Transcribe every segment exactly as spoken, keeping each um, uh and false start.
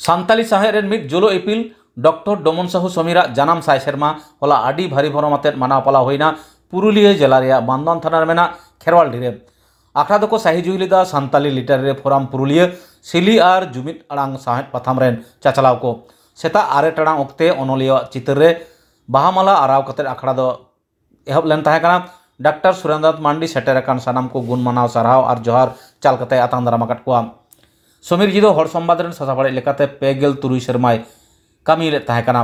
ᱥᱟᱱᱛᱟᱞᱤ ᱥᱟᱶᱦᱮᱫ ᱨᱮᱱ ᱢᱤᱫ ᱡᱩᱞᱩᱜ ᱤᱯᱤᱞ ᱰᱚᱠᱴᱚᱨ ᱰᱚᱢᱚᱱ ᱥᱟᱦᱩ ᱥᱚᱢᱤᱨᱟᱜ ᱡᱟᱱᱟᱢ ᱥᱟᱭ ᱥᱮᱨᱢᱟ ᱦᱚᱞᱟ ᱟᱹᱰᱤ ᱵᱷᱟᱹᱨᱤ ᱵᱷᱚᱨᱚᱢ ᱟᱛᱮᱫ ᱢᱟᱱᱟᱣ ᱯᱟᱞᱟᱣ ᱦᱩᱭᱱᱟ ᱯᱩᱨᱩᱞᱤᱭᱟᱹ ᱡᱮᱞᱟ ᱨᱮᱭᱟᱜ ᱵᱟᱱᱫᱚᱣᱟᱱ ᱛᱷᱟᱱᱟ ᱨᱮ ᱢᱮᱱᱟᱜ ᱠᱷᱮᱨᱣᱟᱞᱰᱤ ᱨᱮ᱾ ᱟᱠᱷᱲᱟ ᱫᱚᱠᱚ ᱥᱟᱹᱦᱤ ᱡᱩᱦᱤ ᱞᱮᱫᱟ ᱥᱟᱱᱛᱟᱞᱤ ᱞᱤᱴᱟᱨᱮᱨᱤ ᱯᱷᱳᱨᱟᱢ ᱯᱩᱨᱩᱞᱤᱭᱟᱹ ᱥᱤᱞᱤ ᱟᱨ ᱡᱩᱢᱤᱫ ᱟᱲᱟᱝ ᱥᱟᱶᱦᱮᱫ ᱯᱟᱛᱷᱟᱢ ᱨᱮᱱ ᱪᱟᱪᱞᱟᱣ ᱠᱚ᱾ ᱥᱮᱛᱟᱜ ᱟᱨᱮ ᱴᱟᱲᱟᱝ ᱚᱠᱛᱮ ᱚᱱᱚᱞᱤᱭᱟᱹᱣᱟᱜ ᱪᱤᱛᱟᱹᱨ ᱨᱮ ᱵᱟᱦᱟ ᱢᱟᱞᱟ ᱟᱨᱟᱣ ᱠᱟᱛᱮ ᱟᱠᱷᱲᱟ ᱫᱚ ᱮᱦᱚᱵ ᱞᱮᱱ ᱛᱟᱦᱮᱸ ᱠᱟᱱᱟ᱾ ᱰᱟᱠᱛᱟᱨ ᱥᱩᱨᱮᱱᱫᱨᱚᱱᱟᱛᱷ ᱢᱟᱱᱰᱤ ᱥᱮᱴᱮᱨ ᱟᱠᱟᱱ ᱥᱟᱱᱟᱢ ᱠᱚ ᱜᱩᱱ ᱢᱟᱱᱟᱣ ᱥᱟᱨᱦᱟᱣ ᱟᱨ ᱡᱚᱦᱟᱨ ᱪᱟᱞ ᱠᱟᱛᱮ ᱟᱛᱟᱝ ᱫᱟᱨᱟᱢ ᱟᱠᱟᱫ ᱠᱚᱣᱟ᱾ ᱥᱚᱢᱤᱨ ᱡᱤ ᱫᱚ ᱦᱚᱲ ᱥᱚᱢᱵᱟᱫ ᱨᱮᱱ ᱥᱟᱥᱟᱯᱟᱲᱤᱡ ᱞᱮᱠᱟᱛᱮ ᱯᱮ ᱜᱮᱞ ᱛᱩᱨᱩᱭ ᱥᱮᱨᱢᱟᱭ ᱠᱟᱹᱢᱤ ᱞᱮᱫ ᱛᱟᱦᱮᱸ ᱠᱟᱱᱟ᱾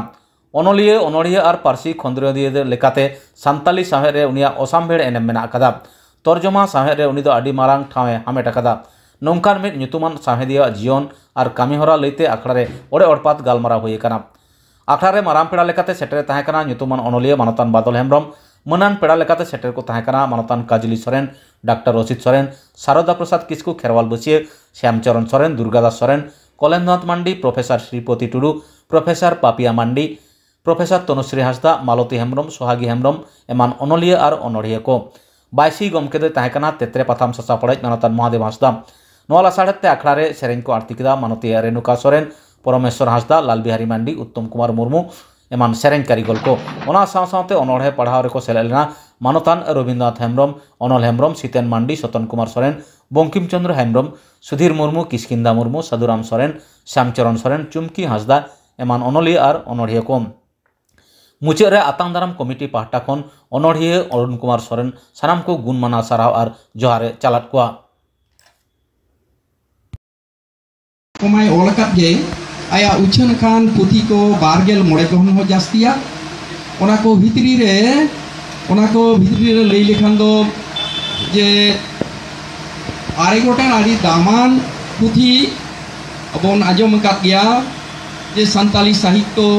ᱚᱱᱚᱞᱤᱭᱟᱹ, ᱚᱱᱚᱲᱦᱤᱭᱟᱹ ᱟᱨ ᱯᱟᱹᱨᱥᱤ ᱠᱷᱚᱸᱫᱽᱨᱚᱸᱫᱤᱭᱟᱹ ᱞᱮᱠᱟᱛᱮ ᱥᱟᱱᱛᱟᱞᱤ ᱥᱟᱶᱦᱮᱫ ᱨᱮ ᱩᱱᱤᱭᱟᱜ ᱚᱥᱟᱢᱵᱷᱮᱲ ᱮᱱᱮᱢ ᱢᱮᱱᱟᱜ ᱟᱠᱟᱫᱟ᱾ ᱛᱚᱨᱡᱚᱢᱟ ᱥᱟᱶᱦᱮᱫ ᱨᱮ ᱩᱱᱤ ᱫᱚ ᱟᱹᱰᱤ ᱢᱟᱨᱟᱝ ᱴᱷᱟᱶ ᱮ ᱦᱟᱢᱮᱴ ᱟᱠᱟᱫᱟ᱾ ᱱᱚᱝᱠᱟᱱ ᱢᱤᱫ ᱧᱩᱛᱩᱢᱟᱱ ᱥᱟᱶᱦᱮᱫᱤᱭᱟᱹᱣᱟᱜ ᱡᱤᱭᱚᱱ ᱟᱨ ᱠᱟᱹᱢᱤᱦᱚᱨᱟ ᱞᱟᱹᱭᱛᱮ ᱟᱠᱷᱲᱟ ᱨᱮ ᱚᱲᱮ ᱚᱲᱯᱟᱛ ᱜᱟᱞᱢᱟᱨᱟᱣ ᱦᱩᱭ ᱟᱠᱟᱱᱟ᱾ ᱟᱠᱷᱲᱟ ᱨᱮ ᱢᱟᱨᱟᱝ ᱯᱮᱲᱟ ᱞᱮᱠᱟᱛᱮ ᱥᱮᱴᱮᱨ ᱛᱟᱦᱮᱸ ᱠᱟᱱᱟ ᱧᱩᱛᱩᱢᱟᱱ ᱚᱱᱚᱞᱤᱭᱟᱹ ᱢᱟᱱᱚᱛᱟᱱ ᱵᱟᱫᱚᱞ ᱦᱮᱢᱵᱨᱚᱢ, ᱢᱟᱹᱱᱟᱱ ᱯᱮᱲᱟ ᱞᱮᱠᱟᱛᱮ ᱥᱮᱴᱮᱨ ᱠᱚ ᱛᱟᱦᱮᱸ ᱠᱟᱱᱟ ᱢᱟᱱᱚᱛᱟᱱ ᱠᱟᱡᱽᱞᱤ ᱥᱚᱨᱮᱱ, ᱰᱟᱠᱛᱟᱨ ᱨᱚᱥᱤᱫ ᱥᱚᱨᱮᱱ, ᱥᱟᱨᱚᱫᱟ ᱯᱨᱚᱥᱟᱫᱽ ᱠᱤᱥᱠᱩ, ᱠᱷᱮᱨᱣᱟᱞ ᱵᱟᱹᱥᱭᱟᱹ, ᱥᱭᱟᱢ ᱪᱚᱨᱚᱱ ᱥᱚᱨᱮᱱ, ᱫᱩᱨᱜᱟᱫᱟᱥ ᱥᱚᱨᱮᱱ, ᱠᱚᱞᱮᱱᱫᱨᱚᱱᱟᱛᱷ ᱢᱟᱱᱰᱤ, ᱯᱨᱚᱯᱷᱮᱥᱚᱨ ᱥᱨᱤᱯᱚᱛᱤ ᱴᱩᱰᱩ, ᱯᱨᱚᱯᱷᱮᱥᱚᱨ ᱯᱟᱯᱤᱭᱟ ᱢᱟᱱᱰᱤ, ᱯᱨᱚᱯᱷᱮᱥᱚᱨ ᱛᱚᱱᱩᱥᱨᱤ ᱦᱟᱸᱥᱫᱟ, ᱢᱟᱞᱚᱛᱤ ᱦᱮᱢᱵᱨᱚᱢ, ᱥᱚᱦᱟᱜᱤ ᱦᱮᱢᱵᱨᱚᱢ ᱮᱢᱟᱱ ᱚᱱᱚᱞᱤᱭᱟᱹ ᱟᱨ ᱚᱱᱚᱲᱦᱤᱭᱟᱹ ᱠᱚ᱾ ᱵᱟᱭᱥᱤ ᱜᱚᱢᱠᱮ ᱫᱚᱭ ᱛᱟᱦᱮᱸ ᱠᱟᱱᱟ ᱛᱮᱛᱨᱮ ᱯᱟᱛᱷᱟᱢ ᱥᱟᱥᱟᱯᱟᱲᱤᱡ ᱢᱟᱱᱚᱛᱟᱱ ᱢᱚᱦᱟᱫᱮᱵ ᱦᱟᱸᱥᱫᱟ᱾ ᱱᱚᱣᱟ ᱞᱟᱥᱟᱲᱦᱮᱫ ᱛᱮ ᱟᱠᱷᱲᱟ ᱨᱮ ᱥᱮᱨᱮᱧ ᱠᱚ ᱟᱬᱛᱤ ᱠᱮᱫᱟ ᱢᱟᱱᱚᱛᱤᱭᱟᱹ ᱨᱮᱱᱩᱠᱟ ᱥᱚᱨᱮᱱ, ᱯᱚᱨᱚᱢᱮᱥᱣᱚᱨ ᱦᱟᱸᱥᱫᱟ, ᱞᱟᱞ ᱵᱤᱦᱟᱨᱤ ᱢᱟᱱᱰᱤ, ᱩᱛᱛᱚᱢ ᱠᱩᱢᱟᱨ ᱢᱩᱨᱢᱩ ᱮᱢᱟᱱ ᱥᱮᱨᱮᱧ ᱠᱟᱹᱨᱤᱜᱚᱞ ᱠᱚ᱾ ᱚᱱᱟ ᱥᱟᱶ ᱥᱟᱶᱛᱮ ᱚᱱᱚᱲᱦᱮ ᱯᱟᱲᱦᱟᱣ ᱨᱮᱠᱚ ᱥᱮᱞᱮᱫ ᱞᱮᱱᱟ ᱢᱟᱱᱚᱛᱟᱱ ᱨᱚᱵᱤᱱᱫᱨᱚᱱᱟᱛᱷ ᱦᱮᱢᱵᱨᱚᱢ, ᱚᱱᱚᱞ ᱦᱮᱢᱵᱨᱚᱢ, ᱥᱤᱛᱮᱱ ᱢᱟᱱᱰᱤ, ᱥᱚᱛᱚᱱ ᱠᱩᱢᱟᱨ ᱥᱚᱨᱮᱱ, ᱵᱚᱝᱠᱤᱢ ᱪᱚᱸᱫᱽᱨᱚ ᱦᱮᱢᱵᱨᱚᱢ, ᱥᱩᱫᱷᱤᱨ ᱢᱩᱨᱢᱩ, ᱠᱤᱥᱠᱤᱱᱫᱟ ᱢᱩᱨᱢᱩ, ᱥᱟᱹᱫᱷᱩᱨᱟᱢ ᱥᱚᱨᱮᱱ, ᱥᱭᱟᱢᱪᱚᱨᱚᱱ ᱥᱚᱨᱮᱱ, ᱪᱩᱢᱠᱤ ᱦᱟᱸᱥᱫᱟ ᱮᱢᱟᱱ ᱚᱱᱚᱞᱤᱭᱟᱹ ᱟᱨ ᱚᱱᱚᱲᱦᱤᱭᱟᱹ ᱠᱚ᱾ ᱢᱩᱪᱟᱹᱫ ᱨᱮ ᱟᱛᱟᱝ ᱫᱟᱨᱟᱢ ᱠᱚᱢᱤᱴᱤ ᱯᱟᱦᱴᱟ ᱠᱷᱚᱱ ᱚᱱᱚᱲᱦᱤᱭᱟᱹ ᱚᱨᱩᱱ ᱠᱩᱢᱟᱨ ᱥᱚᱨᱮᱱ ᱥᱟᱱᱟᱢ ᱠᱚ ᱜᱩᱱ ᱢᱟᱱᱟᱣ ᱥᱟᱨᱦᱟᱣ ᱟᱨ ᱡᱚᱦᱟᱨ ᱮ ᱪᱟᱞᱟᱫ ᱠᱚᱣᱟ᱾ ᱠᱚᱢᱟᱭ ᱚᱞ ᱟᱠᱟᱫ ᱜᱮ, ᱟᱭᱟᱜ ᱩᱪᱷᱟᱹᱱ ᱟᱠᱟᱱ ᱯᱩᱛᱷᱤ ᱠᱚ ᱵᱟᱨ ᱜᱮᱞ ᱢᱚᱬᱮ ᱠᱷᱚᱱ ᱦᱚᱸ ᱡᱟᱹᱥᱛᱤᱭᱟ᱾ ᱚᱱᱟ ᱠᱚ ᱵᱷᱤᱛᱨᱤ ᱨᱮ, ᱚᱱᱟ ᱠᱚ ᱵᱷᱤᱛᱨᱤ ᱨᱮ ᱞᱟᱹᱭ ᱞᱮᱠᱷᱟᱱ ᱫᱚ ᱡᱮ ᱟᱨᱮ ᱜᱚᱴᱟᱝ ᱟᱹᱰᱤ ᱫᱟᱢᱟᱱ ᱯᱩᱛᱷᱤ ᱵᱚᱱ ᱟᱸᱡᱚᱢ ᱟᱠᱟᱫ ᱜᱮᱭᱟ ᱡᱮ ᱥᱟᱱᱛᱟᱞᱤ ᱥᱟᱦᱤᱛᱛᱚ,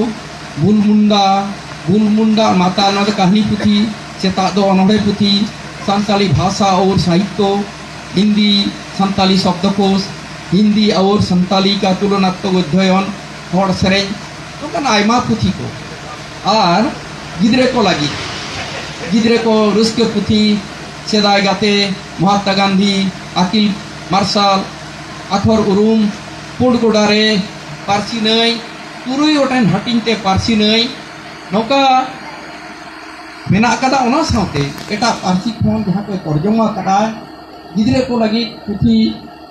ᱵᱩᱞ ᱢᱩᱱᱰᱟ, ᱵᱩᱞ ᱢᱩᱱᱰᱟ ᱢᱟᱛᱟ, ᱱᱚᱣᱟ ᱫᱚ ᱠᱟᱹᱦᱱᱤ ᱯᱩᱛᱷᱤ, ᱥᱮᱛᱟᱜ ᱫᱚ ᱚᱱᱚᱬᱦᱮ ᱯᱩᱛᱷᱤ, ᱥᱟᱱᱛᱟᱞᱤ ᱵᱷᱟᱥᱟ ᱚᱨ ᱥᱟᱦᱤᱛᱛᱚ, ᱦᱤᱱᱫᱤ ᱥᱟᱱᱛᱟᱞᱤ ᱥᱚᱵᱫᱚᱠᱳᱥ, ᱦᱤᱱᱫᱤ ᱚᱨ ᱥᱟᱱᱛᱟᱞᱤ ᱠᱟ ᱛᱩᱞᱚᱱᱟᱛᱢᱚᱠ ᱚᱫᱷᱭᱚᱭᱚᱱ, ᱦᱚᱲ ᱥᱮᱨᱮᱧ, ᱱᱚᱝᱠᱟᱱ ᱟᱭᱢᱟ ᱯᱩᱛᱷᱤ ᱠᱚ᱾ ᱟᱨ ᱜᱤᱫᱽᱨᱟᱹ ᱠᱚ ᱞᱟᱹᱜᱤᱫ, ᱜᱤᱫᱽᱨᱟᱹ ᱠᱚ ᱨᱟᱹᱥᱠᱟᱹ ᱯᱩᱛᱷᱤ, ᱥᱮᱫᱟᱭ ᱜᱟᱛᱮ, ᱢᱚᱦᱟᱛᱢᱟ ᱜᱟᱱᱫᱷᱤ, ᱟᱹᱠᱤᱞ ᱢᱟᱨᱥᱟᱞ, ᱟᱠᱷᱚᱨ ᱩᱨᱩᱢ, ᱯᱩᱸᱰ ᱜᱚᱰᱟ ᱨᱮ, ᱯᱟᱹᱨᱥᱤ ᱱᱟᱹᱭ, ᱛᱩᱨᱩᱭ ᱜᱚᱴᱮᱱ ᱦᱟᱹᱴᱤᱧ ᱛᱮ ᱯᱟᱹᱨᱥᱤ ᱱᱟᱹᱭ, ᱱᱚᱝᱠᱟ ᱢᱮᱱᱟᱜ ᱟᱠᱟᱫᱟ᱾ ᱚᱱᱟ ᱥᱟᱶᱛᱮ ᱮᱴᱟᱜ ᱯᱟᱹᱨᱥᱤ ᱠᱷᱚᱱ ᱡᱟᱦᱟᱸ ᱠᱚ ᱛᱚᱨᱡᱚᱢᱟ ᱟᱠᱟᱫᱟ, ᱜᱤᱫᱽᱨᱟᱹ ᱠᱚ ᱞᱟᱹᱜᱤᱫ ᱯᱩᱛᱷᱤ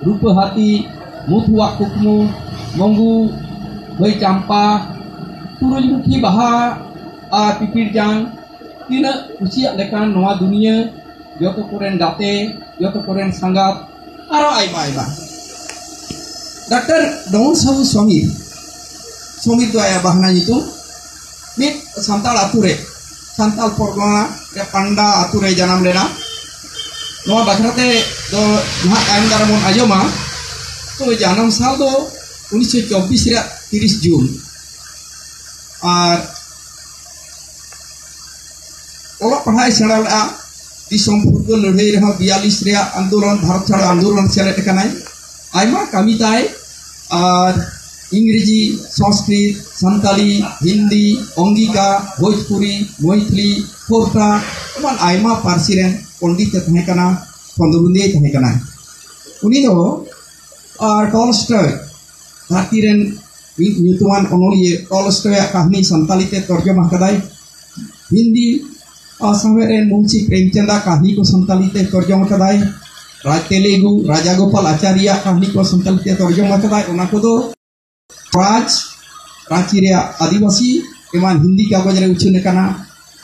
ᱨᱩᱯᱟᱹ ᱦᱟᱹᱛᱤ, ᱢᱩᱛᱩᱣᱟᱜ ᱠᱩᱠᱢᱩ, ᱢᱚᱝᱜᱩ, ᱵᱷᱟᱹᱭ ᱪᱟᱢᱯᱟ, ᱛᱩᱨᱩᱡ ᱢᱩᱠᱷᱤ ᱵᱟᱦᱟ ᱟᱨ ᱯᱤᱯᱤᱲ ᱡᱟᱝ, ᱛᱤᱱᱟᱹᱜ ᱠᱩᱥᱤᱭᱟᱜ ᱞᱮᱠᱟᱱ ᱱᱚᱣᱟ ᱫᱩᱱᱤᱭᱟᱹ, ᱡᱚᱛᱚ ᱠᱚᱨᱮᱱ ᱜᱟᱛᱮ, ᱡᱚᱛᱚ ᱠᱚᱨᱮᱱ ᱥᱟᱸᱜᱟᱛ, ᱟᱨᱚ ᱟᱭᱢᱟ ᱟᱭᱢᱟ᱾ ᱰᱟᱠᱛᱟᱨ ᱰᱚᱢᱚᱱ ᱥᱟᱦᱩ ᱥᱚᱢᱤᱨ, ᱥᱚᱢᱤᱨ ᱫᱚ ᱟᱭᱟᱜ ᱵᱟᱦᱱᱟ ᱧᱩᱛᱩᱢ, ᱢᱤᱫ ᱥᱟᱱᱛᱟᱲ ᱟᱛᱳ ᱨᱮ, ᱥᱟᱱᱛᱟᱲ ᱯᱚᱨᱜᱚᱱᱟ ᱨᱮ ᱯᱟᱱᱰᱟ ᱟᱛᱳ ᱨᱮ ᱡᱟᱱᱟᱢ ᱞᱮᱱᱟ᱾ ᱱᱚᱣᱟ ᱵᱟᱠᱷᱨᱟ ᱛᱮ ᱫᱚ ᱱᱟᱦᱟᱜ ᱛᱟᱭᱚᱢ ᱫᱟᱨᱟᱢ ᱵᱚᱱ ᱟᱸᱡᱚᱢᱟ᱾ ᱛᱚ ᱡᱟᱱᱟᱢ ᱥᱟᱞ ᱫᱚ ᱩᱱᱤᱥᱥᱚ ᱪᱚᱵᱵᱤᱥ ᱨᱮᱭᱟᱜ ᱛᱤᱨᱤᱥ ᱡᱩᱱ᱾ ᱟᱨ ᱚᱞᱚᱜ ᱯᱟᱲᱦᱟᱜ ᱮ ᱥᱮᱬᱟ ᱞᱮᱫᱼᱟ᱾ ᱫᱤᱥᱚᱢ ᱯᱷᱩᱨᱜᱟᱹᱞ ᱞᱟᱹᱲᱦᱟᱹᱭ ᱨᱮᱦᱚᱸ ᱵᱤᱭᱟᱞᱤᱥ ᱨᱮᱭᱟᱜ ᱟᱱᱫᱳᱞᱚᱱ, ᱵᱷᱟᱨᱚᱛ ᱪᱷᱟᱲᱚ ᱟᱱᱫᱳᱞᱚᱱ ᱥᱮᱞᱮᱫ ᱟᱠᱟᱱᱟᱭ᱾ ᱟᱭᱢᱟ ᱠᱟᱹᱢᱤ ᱛᱟᱭ, ᱟᱨ ᱤᱝᱨᱮᱡᱤ, ᱥᱚᱝᱥᱠᱨᱤᱛ, ᱥᱟᱱᱛᱟᱲᱤ, ᱦᱤᱱᱫᱤ, ᱚᱝᱜᱤᱠᱟ, ᱵᱷᱳᱡᱽᱯᱩᱨᱤ, ᱢᱚᱭᱛᱷᱤᱞᱤ, ᱠᱷᱳᱨᱴᱟ ᱮᱢᱟᱱ ᱟᱭᱢᱟ ᱯᱟᱹᱨᱥᱤ ᱨᱮᱱ ᱯᱚᱱᱰᱤᱛ ᱮ ᱛᱟᱦᱮᱸ ᱠᱟᱱᱟ, ᱯᱚᱱᱰᱤᱛ ᱮ ᱛᱟᱦᱮᱸ ᱠᱟᱱᱟ᱾ ᱩᱱᱤ ᱫᱚ ᱟᱨ ᱴᱚᱞᱥᱴᱚᱭ, ᱫᱷᱟᱹᱨᱛᱤ ᱨᱮᱱ ᱢᱤᱫ ᱧᱩᱛᱩᱢᱟᱱ ᱚᱱᱚᱞᱤᱭᱟᱹ ᱴᱚᱞᱥᱴᱚᱭᱟᱜ ᱠᱟᱹᱦᱱᱤ ᱥᱟᱱᱛᱟᱲᱤ ᱛᱮ ᱛᱚᱨᱡᱚᱢᱟ ᱟᱠᱟᱫᱟᱭ᱾ ᱦᱤᱱᱫᱤ ᱥᱟᱶᱦᱮᱫ ᱨᱮᱱ ᱢᱩᱱᱥᱤ ᱯᱨᱮᱢᱪᱟᱸᱫᱟᱜ ᱠᱟᱹᱦᱱᱤ ᱠᱚ ᱥᱟᱱᱛᱟᱲᱤ ᱛᱮ ᱛᱚᱨᱡᱚᱢᱟ ᱟᱠᱟᱫᱟᱭ᱾ ᱨᱟᱡᱽ ᱛᱮᱞᱮᱜᱩ ᱨᱟᱡᱟ ᱜᱳᱯᱟᱞ ᱟᱪᱟᱨᱭᱟᱜ ᱠᱟᱹᱦᱱᱤ ᱠᱚ ᱥᱟᱱᱛᱟᱲᱤ ᱛᱮ ᱛᱚᱨᱡᱚᱢᱟ ᱟᱠᱟᱫᱟᱭ᱾ ᱚᱱᱟ ᱠᱚᱫᱚ ᱨᱟᱡᱽ, ᱨᱟᱸᱪᱤ ᱨᱮᱭᱟᱜ ᱟᱹᱫᱤᱵᱟᱹᱥᱤ ᱮᱢᱟᱱ ᱦᱤᱱᱫᱤ ᱠᱟᱜᱚᱡᱽ ᱨᱮ ᱩᱪᱷᱟᱹᱱ ᱟᱠᱟᱱᱟ᱾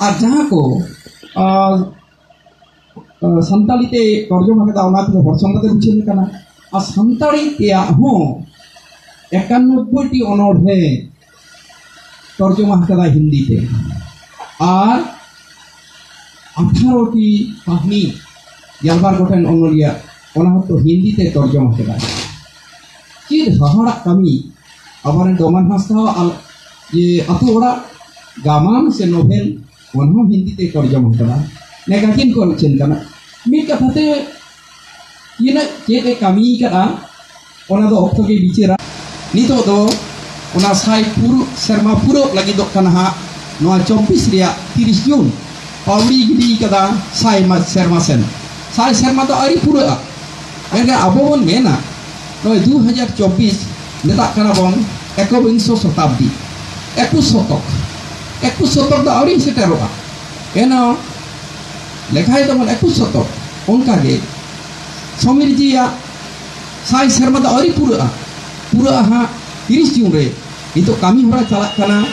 ᱟᱨ ᱡᱟᱦᱟᱸ ᱠᱚ ᱟᱨ ᱥᱟᱱᱛᱟᱲᱤ ᱛᱮ ᱛᱚᱨᱡᱚᱢᱟ ᱠᱟᱫᱟ, ᱚᱱᱟ ᱛᱮᱫᱚ ᱦᱚᱲ ᱥᱚᱢᱟᱡᱽ ᱨᱮ ᱩᱪᱷᱟᱹᱱ ᱠᱟᱱᱟ᱾ ᱟᱨ ᱥᱟᱱᱛᱟᱲᱤ ᱛᱮᱭᱟᱜ ᱦᱚᱸ ᱮᱠᱟᱱᱱᱚᱵᱵᱳᱭ ᱴᱤ ᱚᱱᱚᱬᱦᱮ ᱛᱚᱨᱡᱚᱢᱟ ᱠᱟᱫᱟᱭ ᱦᱤᱱᱫᱤ ᱛᱮ᱾ ᱟᱨ ᱟᱴᱷᱟᱨᱚ ᱴᱤ ᱠᱟᱹᱦᱱᱤ, ᱜᱮᱞᱵᱟᱨ ᱜᱚᱴᱮᱱ ᱚᱱᱚᱞᱤᱭᱟᱹ, ᱚᱱᱟ ᱦᱚᱸᱛᱚ ᱦᱤᱱᱫᱤ ᱛᱮ ᱛᱚᱨᱡᱚᱢᱟ ᱠᱟᱫᱟᱭ᱾ ᱪᱮᱫ ᱦᱟᱦᱟᱲᱟᱜ ᱠᱟᱹᱢᱤ! ᱟᱵᱚᱨᱮᱱ ᱰᱚᱢᱟᱱ ᱦᱟᱸᱥᱫᱟ ᱟᱞ-, ᱡᱮ ᱟᱹᱛᱩ ᱚᱲᱟᱜ ᱜᱟᱢᱟᱢ ᱥᱮ ᱱᱳᱵᱷᱮᱞ, ᱚᱱᱟ ᱦᱚᱸ ᱦᱤᱱᱫᱤ ᱛᱮ ᱛᱚᱨᱡᱚᱢᱟ ᱠᱟᱱᱟ᱾ ᱢᱮᱜᱟᱡᱤᱱ ᱠᱚ ᱩᱪᱷᱟᱹᱱ ᱠᱟᱱᱟ᱾ ᱢᱤᱫ ᱠᱟᱛᱷᱟ ᱛᱮ ᱛᱤᱱᱟᱹᱜ ᱪᱮᱫ ᱮ ᱠᱟᱹᱢᱤ ᱠᱟᱫᱟ, ᱚᱱᱟ ᱫᱚ ᱚᱠᱛᱚ ᱜᱮ ᱵᱤᱪᱟᱹᱨᱟ᱾ ᱱᱤᱛᱚᱜ ᱫᱚ ᱚᱱᱟ ᱥᱟᱭ ᱯᱩᱨᱟᱹ ᱥᱮᱨᱢᱟ ᱯᱩᱨᱟᱹᱜ ᱞᱟᱹᱜᱤᱫᱚᱜ ᱠᱟᱱᱟ ᱦᱟᱸᱜ, ᱱᱚᱣᱟ ᱪᱚᱵᱵᱤᱥ ᱨᱮᱭᱟᱜ ᱛᱤᱨᱤᱥ ᱡᱩᱱ ᱯᱟᱹᱣᱲᱤ ᱜᱤᱰᱤ ᱠᱟᱫᱟ ᱥᱟᱭ ᱢᱟ-, ᱥᱮᱨᱢᱟ ᱥᱮᱱ᱾ ᱥᱟᱭ ᱥᱮᱨᱢᱟ ᱫᱚ ᱟᱹᱣᱨᱤ ᱯᱩᱨᱟᱹᱜᱼᱟ᱾ ᱢᱮᱱᱠᱷᱟᱱ ᱟᱵᱚ ᱵᱚᱱ ᱢᱮᱱᱟ, ᱱᱚᱜᱼᱚᱭ ᱫᱩ ᱦᱟᱡᱟᱨ ᱪᱚᱵᱵᱤᱥ ᱢᱮᱛᱟᱜ ᱠᱟᱱᱟ ᱵᱚᱱ, ᱮᱠᱚᱵᱤᱝᱥᱚ ᱥᱚᱛᱟᱵᱫᱤ, ᱮᱠᱩᱥ ᱥᱚᱛᱚᱠ, ᱮᱠᱩᱥ ᱥᱚᱛᱚᱠ ᱫᱚ ᱟᱹᱣᱨᱤ ᱥᱮᱴᱮᱨᱚᱜᱼᱟ᱾ ᱮᱱᱦᱚᱸ ᱞᱮᱠᱷᱟᱭ ᱛᱟᱵᱚᱱ ᱮᱠᱩᱥ ᱥᱚᱛᱚᱠ᱾ ᱚᱱᱠᱟᱜᱮ ᱥᱚᱢᱤᱨ ᱡᱤᱭᱟᱜ ᱥᱟᱭ ᱥᱮᱨᱢᱟ ᱫᱚ ᱟᱹᱣᱨᱤ ᱯᱩᱨᱟᱹᱜᱼᱟ, ᱯᱩᱨᱟᱹᱜᱼᱟ ᱦᱟᱸᱜ ᱛᱤᱨᱤᱥ ᱡᱩᱱ ᱨᱮ᱾ ᱱᱤᱛᱚᱜ ᱠᱟᱹᱢᱤ ᱦᱚᱨᱟ ᱪᱟᱞᱟᱜ ᱠᱟᱱᱟ,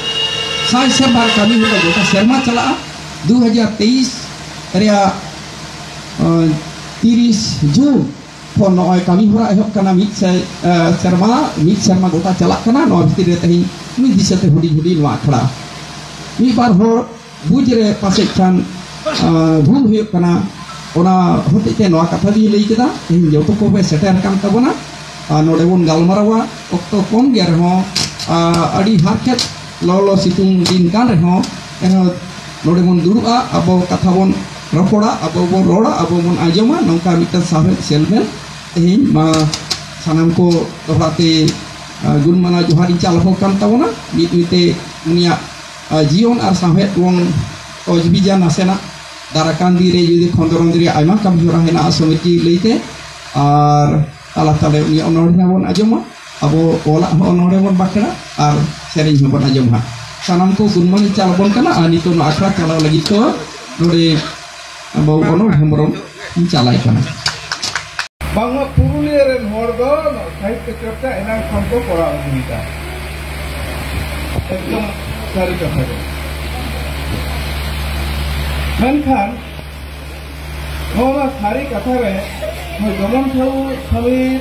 ᱥᱟᱭ ᱥᱮᱨᱢᱟ ᱨᱮ ᱠᱟᱹᱢᱤ ᱦᱚᱨᱟ ᱜᱚᱴᱟ ᱥᱮᱨᱢᱟ ᱪᱟᱞᱟᱜᱼᱟ᱾ ᱫᱩ ᱦᱟᱡᱟᱨ ᱛᱮᱭᱤᱥ ᱨᱮᱭᱟᱜ ᱟᱸ, ᱛᱤᱨᱤᱥ ᱡᱩᱱ ᱠᱷᱚᱱ ᱱᱚᱜᱼᱚᱭ ᱠᱟᱹᱢᱤ ᱦᱚᱨᱟ ᱮᱦᱚᱵ ᱠᱟᱱᱟ᱾ ᱢᱤᱫ ᱥᱮ, ᱟᱸ, ᱥᱮᱨᱢᱟ, ᱢᱤᱫ ᱥᱮᱨᱢᱟ ᱜᱚᱴᱟ ᱪᱟᱞᱟᱜ ᱠᱟᱱᱟ᱾ ᱱᱚᱣᱟ ᱵᱷᱤᱛᱤᱨ ᱨᱮ ᱛᱮᱦᱮᱧ ᱢᱤᱫ ᱫᱤᱥᱟᱹᱛᱮ ᱦᱩᱰᱤᱧ ᱦᱩᱰᱤᱧ ᱱᱚᱣᱟ ᱟᱠᱷᱲᱟ, ᱢᱤᱫ ᱵᱟᱨ ᱦᱚᱲ ᱵᱩᱡᱽ ᱨᱮ ᱯᱟᱥᱮᱡ ᱠᱷᱟᱱ, ᱟᱸ, ᱵᱷᱩᱞ ᱦᱩᱭᱩᱜ ᱠᱟᱱᱟ, ᱚᱱᱟ ᱦᱚᱛᱮᱡ ᱛᱮ ᱱᱚᱣᱟ ᱠᱟᱛᱷᱟ ᱫᱚᱧ ᱞᱟᱹᱭ ᱠᱮᱫᱟ᱾ ᱛᱮᱦᱮᱧ ᱡᱚᱛᱚ ᱠᱚᱯᱮ ᱥᱮᱴᱮᱨ ᱟᱠᱟᱱ ᱛᱟᱵᱚᱱᱟ᱾ ᱟᱨ ᱱᱚᱰᱮ ᱵᱚᱱ ᱜᱟᱞᱢᱟᱨᱟᱣᱟ, ᱚᱠᱛᱚ ᱠᱚᱢ ᱜᱮᱭᱟ ᱨᱮᱦᱚᱸ, ᱟᱨ ᱟᱹᱰᱤ ᱦᱟᱨᱠᱮᱛ ᱞᱚᱞᱚ ᱥᱤᱛᱩᱝ ᱫᱤᱱ ᱠᱟᱱ ᱨᱮᱦᱚᱸ, ᱮᱱᱦᱚᱸ ᱱᱚᱰᱮ ᱵᱚᱱ ᱫᱩᱲᱩᱵᱼᱟ, ᱟᱵᱚ ᱠᱟᱛᱷᱟ ᱵᱚᱱ ᱨᱚᱯᱚᱲᱟ, ᱟᱵᱚ ᱵᱚᱱ ᱨᱚᱲᱟ, ᱟᱵᱚ ᱵᱚᱱ ᱟᱸᱡᱚᱢᱟ, ᱱᱚᱝᱠᱟ ᱢᱤᱫᱴᱟᱝ ᱥᱟᱶᱦᱮᱫ ᱥᱮᱞᱢᱮᱞ᱾ ᱛᱮᱦᱮᱧ ᱢᱟ ᱥᱟᱱᱟᱢ ᱠᱚ ᱫᱚᱦᱲᱟ ᱛᱮ, ᱟᱨ, ᱜᱩᱱ ᱢᱟᱱᱟᱣ ᱡᱚᱦᱟᱨ ᱤᱧ ᱪᱟᱞ ᱟᱠᱚ ᱠᱟᱱ ᱛᱟᱵᱚᱱᱟ᱾ ᱢᱤᱫ ᱢᱤᱫ ᱛᱮ ᱩᱱᱤᱭᱟᱜ, ᱟᱨ, ᱡᱤᱭᱚᱱ ᱟᱨ ᱥᱟᱶᱦᱮᱫ ᱵᱚᱱ ᱛᱚᱡᱽᱵᱤᱡᱟ ᱱᱟᱥᱮᱱᱟᱜ᱾ ᱫᱟᱨᱟᱠᱟᱱ ᱫᱤᱱ ᱨᱮ ᱡᱩᱫᱤ ᱠᱷᱚᱸᱫᱽᱨᱚᱸᱫᱽ ᱨᱮᱭᱟᱜ ᱟᱭᱢᱟ ᱠᱟᱹᱢᱤ ᱦᱚᱨᱟ ᱦᱮᱱᱟᱜᱼᱟ ᱥᱚᱢᱤᱛᱤ ᱞᱟᱹᱭᱛᱮ, ᱟᱨ ᱛᱟᱞᱟ ᱛᱟᱞᱟ ᱩᱱᱤᱭᱟᱜ ᱚᱱᱚᱬᱦᱮ ᱦᱚᱸᱵᱚᱱ ᱟᱸᱡᱚᱢᱟ, ᱟᱵᱚ ᱚᱞᱟᱜ ᱦᱚᱸ ᱚᱱᱚᱬᱦᱮ ᱵᱚᱱ ᱵᱟᱠᱷᱮᱲᱟ ᱟᱨ ᱥᱮᱨᱮᱧ ᱦᱚᱸᱵᱚᱱ ᱟᱸᱡᱚᱢᱟ᱾ ᱥᱟᱱᱟᱢ ᱠᱚ ᱜᱩᱱᱢᱟᱱᱤᱧ ᱪᱟᱞ ᱟᱵᱚᱱ ᱠᱟᱱᱟ ᱟᱨ ᱱᱤᱛᱚᱜ ᱱᱚᱣᱟ ᱟᱠᱷᱲᱟ ᱪᱟᱞᱟᱣ ᱞᱟᱹᱜᱤᱫ ᱛᱮ ᱱᱚᱰᱮ ᱵᱟᱹᱵᱩ ᱚᱱᱚᱞ ᱦᱮᱢᱵᱨᱚᱢ ᱤᱧ ᱪᱟᱞᱟᱭ ᱠᱟᱱᱟ᱾ ᱵᱟᱝᱢᱟ ᱯᱩᱨᱩᱞᱤᱭᱟᱹ ᱨᱮᱱ ᱦᱚᱲ ᱫᱚ ᱥᱟᱦᱤᱛᱛᱚ ᱪᱚᱨᱪᱟ ᱮᱱᱟᱝ ᱠᱷᱚᱱ ᱠᱚ ᱠᱚᱨᱟᱣ ᱟᱹᱜᱩᱭᱮᱫᱟ᱾ ᱮᱠᱫᱚᱢ ᱥᱟᱹᱨᱤ ᱠᱟᱛᱷᱟ ᱜᱮ᱾ ᱢᱮᱱᱠᱷᱟᱱ ᱱᱚᱣᱟ ᱥᱟᱹᱨᱤ ᱠᱟᱛᱷᱟ ᱨᱮ ᱱᱩᱭ ᱫᱚᱢᱚᱱ ᱥᱟᱹᱦᱩ ᱥᱟᱹᱢᱤᱨ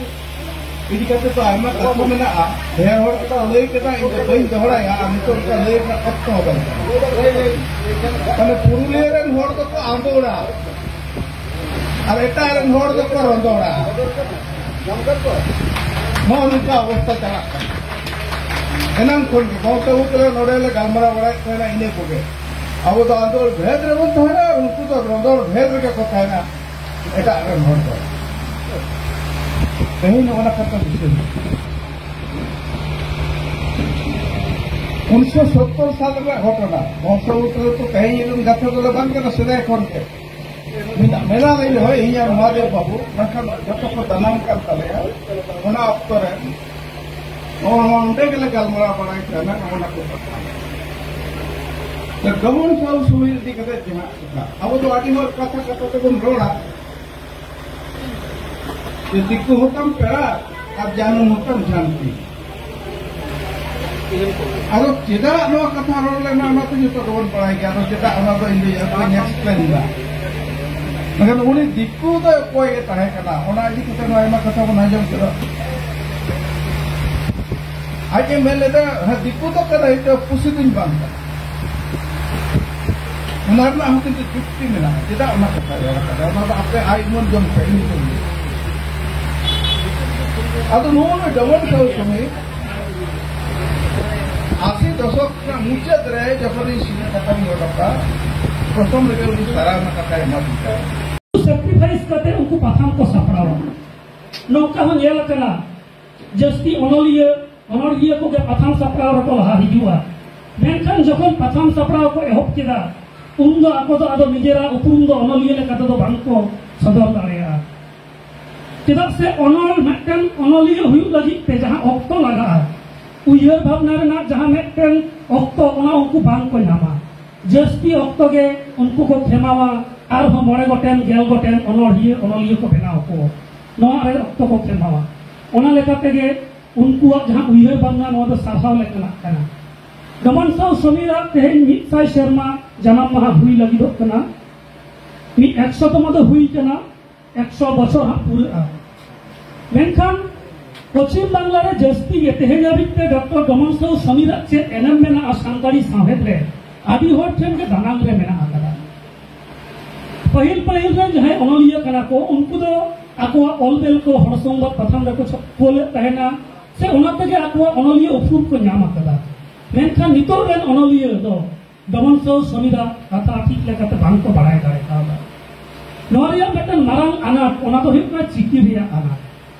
ᱤᱫᱤ ᱠᱟᱛᱮ ᱫᱚ ᱟᱭᱢᱟ ᱠᱟᱛᱷᱟ ᱢᱮᱱᱟᱜᱼᱟ᱾ ᱰᱷᱮᱨ ᱦᱚᱲ ᱠᱚ ᱞᱟᱹᱭ ᱠᱮᱫᱟ, ᱤᱧ ᱫᱚ ᱵᱟᱹᱧ ᱫᱚᱦᱲᱟᱭᱟ, ᱟᱨ ᱱᱤᱛᱚᱜ ᱚᱱᱠᱟ ᱞᱟᱹᱭ ᱨᱮᱱᱟᱜ ᱚᱠᱛᱚ ᱦᱚᱸ ᱵᱟᱹᱱᱩᱜᱼᱟ᱾ ᱢᱟᱱᱮ ᱯᱩᱨᱩᱞᱤᱭᱟᱹ ᱨᱮᱱ ᱦᱚᱲ ᱫᱚᱠᱚ ᱟᱸᱫᱳᱲᱟ ᱟᱨ ᱮᱴᱟᱜ ᱨᱮᱱ ᱦᱚᱲ ᱫᱚᱠᱚ ᱨᱚᱸᱫᱚᱲᱟ᱾ ᱱᱚᱜᱼᱚ ᱱᱚᱝᱠᱟ ᱚᱵᱚᱥᱛᱟ ᱪᱟᱞᱟᱜ ᱠᱟᱱᱟ᱾ ᱮᱱᱟᱝ ᱠᱷᱚᱱ ᱜᱮ ᱜᱚᱢᱠᱮ ᱩᱱᱠᱩ ᱞᱮ ᱱᱚᱰᱮ ᱞᱮ ᱜᱟᱞᱢᱟᱨᱟᱣ ᱵᱟᱲᱟᱭᱮᱫ ᱛᱟᱦᱮᱱᱟ, ᱤᱱᱟᱹ ᱠᱚᱜᱮ᱾ ᱟᱵᱚ ᱫᱚ ᱟᱸᱫᱳᱲ ᱵᱷᱮᱫ ᱨᱮᱵᱚᱱ ᱛᱟᱦᱮᱱᱟ ᱟᱨ ᱩᱱᱠᱩ ᱫᱚ ᱨᱚᱸᱫᱚᱲ ᱵᱷᱮᱫ ᱨᱮᱜᱮ ᱠᱚ ᱛᱟᱦᱮᱱᱟ᱾ ᱮᱴᱟᱜ ᱨᱮᱱ ᱦᱚᱲ ᱫᱚ ᱛᱮᱦᱮᱧ ᱚᱱᱟ ᱠᱟᱛᱷᱟ ᱫᱤᱥᱟᱹ ᱩᱱᱤᱥᱥᱚ ᱥᱚᱛᱛᱚᱨ ᱥᱟᱞ ᱨᱮᱱᱟᱜ ᱜᱷᱚᱴᱚᱱᱟ, ᱵᱚᱝᱥᱚ ᱩᱛᱨᱟᱹᱣ ᱛᱚ ᱛᱮᱦᱮᱧ ᱨᱮᱱ ᱠᱟᱛᱷᱟ ᱫᱚ ᱵᱟᱝ ᱠᱟᱱᱟ, ᱥᱮᱫᱟᱭ ᱠᱷᱚᱱ ᱜᱮ ᱢᱮᱱᱟᱜ, ᱢᱮᱱᱟᱜ ᱞᱤᱧ ᱦᱳᱭ, ᱤᱧ ᱟᱨ ᱢᱚᱦᱟᱫᱮᱵ ᱵᱟᱹᱵᱩ, ᱢᱮᱱᱠᱷᱟᱱ ᱡᱚᱛᱚ ᱠᱚ ᱡᱟᱱᱟᱢ ᱠᱟᱱ ᱛᱟᱞᱮᱭᱟ᱾ ᱚᱱᱟ ᱚᱠᱛᱚ ᱨᱮ ᱱᱚᱜᱼᱚ ᱱᱚᱣᱟ ᱱᱚᱰᱮ ᱜᱮᱞᱮ ᱜᱟᱞᱢᱟᱨᱟᱣ ᱵᱟᱲᱟᱭ ᱠᱟᱱᱟ, ᱱᱚᱜᱼᱚ ᱱᱟ ᱠᱚ ᱠᱟᱛᱷᱟ᱾ ᱛᱚ ᱰᱚᱢᱚᱱ ᱥᱟᱶ ᱥᱩᱢᱤᱨ ᱤᱫᱤ ᱠᱟᱛᱮ ᱡᱟᱦᱟᱸ ᱠᱟᱛᱷᱟ, ᱟᱵᱚ ᱫᱚ ᱟᱹᱰᱤ ᱦᱚᱲ ᱠᱟᱛᱷᱟ ᱠᱟᱛᱷᱟ ᱛᱮᱵᱚᱱ ᱨᱚᱲᱟ ᱡᱮ ᱫᱤᱠᱩ ᱦᱚᱸᱛᱟᱢ ᱯᱮᱲᱟ ᱟᱨ ᱡᱟᱹᱱᱩᱢ ᱦᱚᱸᱛᱟᱢ ᱡᱷᱟᱱᱴᱤ᱾ ᱟᱫᱚ ᱪᱮᱫᱟᱜ ᱱᱚᱣᱟ ᱠᱟᱛᱷᱟ ᱨᱚᱲ ᱞᱮᱱᱟ, ᱚᱱᱟ ᱛᱚ ᱡᱚᱛᱚ ᱜᱮᱵᱚᱱ ᱵᱟᱲᱟᱭ ᱜᱮᱭᱟ᱾ ᱟᱫᱚ ᱪᱮᱫᱟᱜ ᱚᱱᱟ ᱫᱚ ᱤᱧ ᱫᱚ ᱵᱟᱹᱧ explain ᱮᱫᱟ? ᱢᱮᱱᱠᱷᱟᱱ ᱩᱱᱤ ᱫᱤᱠᱩ ᱫᱚ ᱚᱠᱚᱭ ᱮ ᱛᱟᱦᱮᱸ ᱠᱟᱱᱟ, ᱚᱱᱟ ᱤᱫᱤ ᱠᱟᱛᱮ ᱱᱚᱣᱟ ᱟᱭᱢᱟ ᱠᱟᱛᱷᱟ ᱵᱚᱱ ᱟᱸᱡᱚᱢ ᱠᱮᱫᱟ᱾ ᱟᱡ ᱮ ᱢᱮᱱ ᱞᱮᱫᱟ, "ᱦᱮᱸ, ᱫᱤᱠᱩ ᱫᱚ ᱠᱟᱱᱟᱭ, ᱤᱧ ᱫᱚ ᱯᱩᱥᱤ ᱫᱚᱧ ᱵᱟᱝ ᱠᱟᱱᱟ᱾" ᱚᱱᱟ ᱨᱮᱱᱟᱜ ᱦᱚᱸ ᱠᱤᱱᱛᱩ ᱡᱩᱠᱛᱤ ᱢᱮᱱᱟᱜᱼᱟ, ᱪᱮᱫᱟᱜ ᱚᱱᱟ ᱠᱟᱛᱷᱟᱭ ᱨᱚᱲ ᱠᱟᱫᱟ, ᱚᱱᱟ ᱫᱚ ᱟᱯᱮ ᱟᱭ ᱩᱢᱟᱹᱱ ᱡᱚᱝ ᱯᱮ, ᱤᱧ ᱫᱚ ᱵᱟᱝ᱾ ᱟᱫᱚ ᱱᱚᱜᱼᱚ ᱱᱚᱣᱟ ᱰᱚᱢᱚᱱ ᱥᱟᱶ ᱥᱚᱢᱚᱭ ᱟᱥᱤ ᱫᱚᱥᱚᱠ ᱨᱮᱱᱟᱜ ᱢᱩᱪᱟᱹᱫ ᱨᱮ ᱡᱚᱠᱷᱚᱱ ᱤᱧ ᱥᱤᱧᱚᱛ ᱠᱟᱛᱷᱟᱧ ᱨᱚᱲ ᱠᱟᱜᱼᱟ, ᱯᱨᱚᱛᱷᱚᱢ ᱨᱮᱜᱮ ᱩᱱᱤ ᱥᱟᱨᱦᱟᱣ ᱨᱮᱱᱟᱜ ᱠᱟᱛᱷᱟᱭ ᱮᱢᱟ ᱫᱤᱧ ᱛᱟᱦᱮᱸᱫ᱾ Sacrifice ᱠᱟᱛᱮ ᱩᱱᱠᱩ ᱯᱟᱛᱷᱟᱢ ᱠᱚ ᱥᱟᱯᱲᱟᱣᱟ᱾ ᱱᱚᱝᱠᱟ ᱦᱚᱸ ᱧᱮᱞ ᱟᱠᱟᱱᱟ, ᱡᱟᱹᱥᱛᱤ ᱚᱱᱚᱞᱤᱭᱟᱹ, ᱚᱱᱚᱲᱦᱤᱭᱟᱹ ᱠᱚᱜᱮ ᱯᱟᱛᱷᱟᱢ ᱥᱟᱯᱲᱟᱣ ᱨᱮᱠᱚ ᱞᱟᱦᱟ ᱦᱤᱡᱩᱜᱼᱟ᱾ ᱢᱮᱱᱠᱷᱟᱱ ᱡᱚᱠᱷᱚᱱ ᱯᱟᱛᱷᱟᱢ ᱥᱟᱯᱲᱟᱣ ᱠᱚ ᱮᱦᱚᱵ ᱠᱮᱫᱟ, ᱩᱱ ᱫᱚ ᱟᱠᱚ ᱫᱚ ᱟᱫᱚ ᱱᱤᱡᱮᱨᱟᱜ ᱩᱯᱨᱩᱢ ᱫᱚ ᱚᱱᱚᱞᱤᱭᱟᱹ ᱞᱮᱠᱟ ᱛᱮᱫᱚ ᱵᱟᱝ ᱠᱚ ᱥᱚᱫᱚᱨ ᱫᱟᱲᱮᱭᱟᱜᱼᱟ᱾ ᱪᱮᱫᱟᱜ ᱥᱮ ᱚᱱᱚᱞ, ᱢᱤᱫᱴᱮᱱ ᱚᱱᱚᱞᱤᱭᱟᱹ ᱦᱩᱭᱩᱜ ᱞᱟᱹᱜᱤᱫ ᱛᱮ ᱡᱟᱦᱟᱸ ᱚᱠᱛᱚ ᱞᱟᱜᱟᱜᱼᱟ, ᱩᱭᱦᱟᱹᱨ ᱵᱷᱟᱵᱽᱱᱟ ᱨᱮᱱᱟᱜ ᱡᱟᱦᱟᱸ ᱢᱤᱫᱴᱮᱱ ᱚᱠᱛᱚ, ᱚᱱᱟ ᱩᱱᱠᱩ ᱵᱟᱝ ᱠᱚ ᱧᱟᱢᱟ᱾ ᱡᱟᱹᱥᱛᱤ ᱚᱠᱛᱚ ᱜᱮ ᱩᱱᱠᱩ ᱠᱚ ᱠᱷᱮᱢᱟᱣᱟ, ᱟᱨᱦᱚᱸ ᱢᱚᱬᱮ ᱜᱚᱴᱮᱱ, ᱜᱮᱞ ᱜᱚᱴᱮᱱ ᱚᱱᱚᱲᱦᱤᱭᱟᱹ, ᱚᱱᱚᱞᱤᱭᱟᱹ ᱠᱚ ᱵᱮᱱᱟᱣ ᱠᱚ, ᱱᱚᱣᱟ ᱨᱮ ᱚᱠᱛᱚ ᱠᱚ ᱠᱷᱮᱢᱟᱣᱟ᱾ ᱚᱱᱟ ᱞᱮᱠᱟ ᱛᱮᱜᱮ ᱩᱱᱠᱩᱣᱟᱜ ᱡᱟᱦᱟᱸ ᱩᱭᱦᱟᱹᱨ ᱵᱷᱟᱵᱽᱱᱟ, ᱱᱚᱣᱟ ᱫᱚ ᱥᱟᱨᱦᱟᱣ ᱞᱮᱠᱟᱱᱟᱜ ᱠᱟᱱᱟ᱾ ᱰᱚᱢᱚᱱ ᱥᱟᱶ ᱥᱚᱢᱤᱨᱟᱜ ᱛᱮᱦᱮᱧ ᱢᱤᱫ ᱥᱟᱭ ᱥᱮᱨᱢᱟ ᱡᱟᱱᱟᱢ ᱢᱟᱦᱟ ᱦᱩᱭ ᱞᱟᱹᱜᱤᱫᱚᱜ ᱠᱟᱱᱟ᱾ ᱢᱤᱫ ᱮᱠᱥᱚ ᱛᱚᱢᱚ ᱫᱚ ᱦᱩᱭ ᱠᱟᱱᱟ, ᱮᱠᱥᱚ ᱵᱚᱪᱷᱚᱨ ᱦᱟᱸᱜ ᱯᱩᱨᱟᱹᱜᱼᱟ᱾ ᱢᱮᱱᱠᱷᱟᱱ ᱯᱚᱪᱷᱤᱢ ᱵᱟᱝᱞᱟ ᱨᱮ ᱡᱟᱹᱥᱛᱤ ᱜᱮ ᱛᱮᱦᱮᱧ ᱦᱟᱹᱵᱤᱡ ᱛᱮ ᱰᱚᱠᱴᱚᱨ ᱰᱚᱢᱚᱱ ᱥᱟᱶ ᱥᱚᱢᱤᱨᱟᱜ ᱪᱮᱫ ᱮᱱᱮᱢ ᱢᱮᱱᱟᱜᱼᱟ ᱥᱟᱱᱛᱟᱲᱤ ᱥᱟᱶᱦᱮᱫ ᱨᱮ, ᱟᱹᱰᱤ ᱦᱚᱲ ᱴᱷᱮᱱ ᱜᱮ ᱫᱟᱱᱟᱝ ᱨᱮ ᱢᱮᱱᱟᱜ ᱟᱠᱟᱫᱟ᱾ ᱯᱟᱹᱦᱤᱞ ᱯᱟᱹᱦᱤᱞ ᱨᱮᱱ ᱡᱟᱦᱟᱸᱭ ᱚᱱᱚᱞᱤᱭᱟᱹ ᱠᱟᱱᱟ ᱠᱚ, ᱩᱱᱠᱩ ᱫᱚ ᱟᱠᱚᱣᱟᱜ ᱚᱞ ᱵᱮᱞ ᱠᱚ ᱦᱚᱲ ᱥᱚᱝᱵᱟᱫ ᱯᱟᱛᱷᱟᱢ ᱨᱮᱠᱚ ᱪᱷᱟᱯ-, ᱠᱳᱞᱮᱫ ᱛᱟᱦᱮᱱᱟ, ᱥᱮ ᱚᱱᱟ ᱛᱮᱜᱮ ᱟᱠᱚᱣᱟᱜ ᱚᱱᱚᱞᱤᱭᱟᱹ ᱩᱯᱨᱩᱢ ᱠᱚ ᱧᱟᱢ ᱟᱠᱟᱫᱟ᱾ ᱢᱮᱱᱠᱷᱟᱱ ᱱᱤᱛᱚᱜ ᱨᱮᱱ ᱚᱱᱚᱞᱤᱭᱟᱹ ᱫᱚ ᱰᱚᱢᱚᱱ ᱥᱟᱶ ᱥᱚᱢᱤᱨᱟᱜ ᱠᱟᱛᱷᱟ ᱴᱷᱤᱠ ᱞᱮᱠᱟᱛᱮ ᱵᱟᱝ ᱠᱚ ᱵᱟᱲᱟᱭ ᱫᱟᱲᱮ ᱠᱟᱣᱫᱟ᱾ ᱱᱚᱣᱟ ᱨᱮᱭᱟᱜ ᱢᱤᱫᱴᱟᱝ ᱢᱟᱨᱟᱝ ᱟᱱᱟᱴ, ᱚᱱᱟ ᱫᱚ ᱦᱩᱭᱩᱜ ᱠᱟᱱᱟ ᱪᱤᱠᱤ ᱨᱮᱭᱟᱜ ᱟᱱᱟᱴ᱾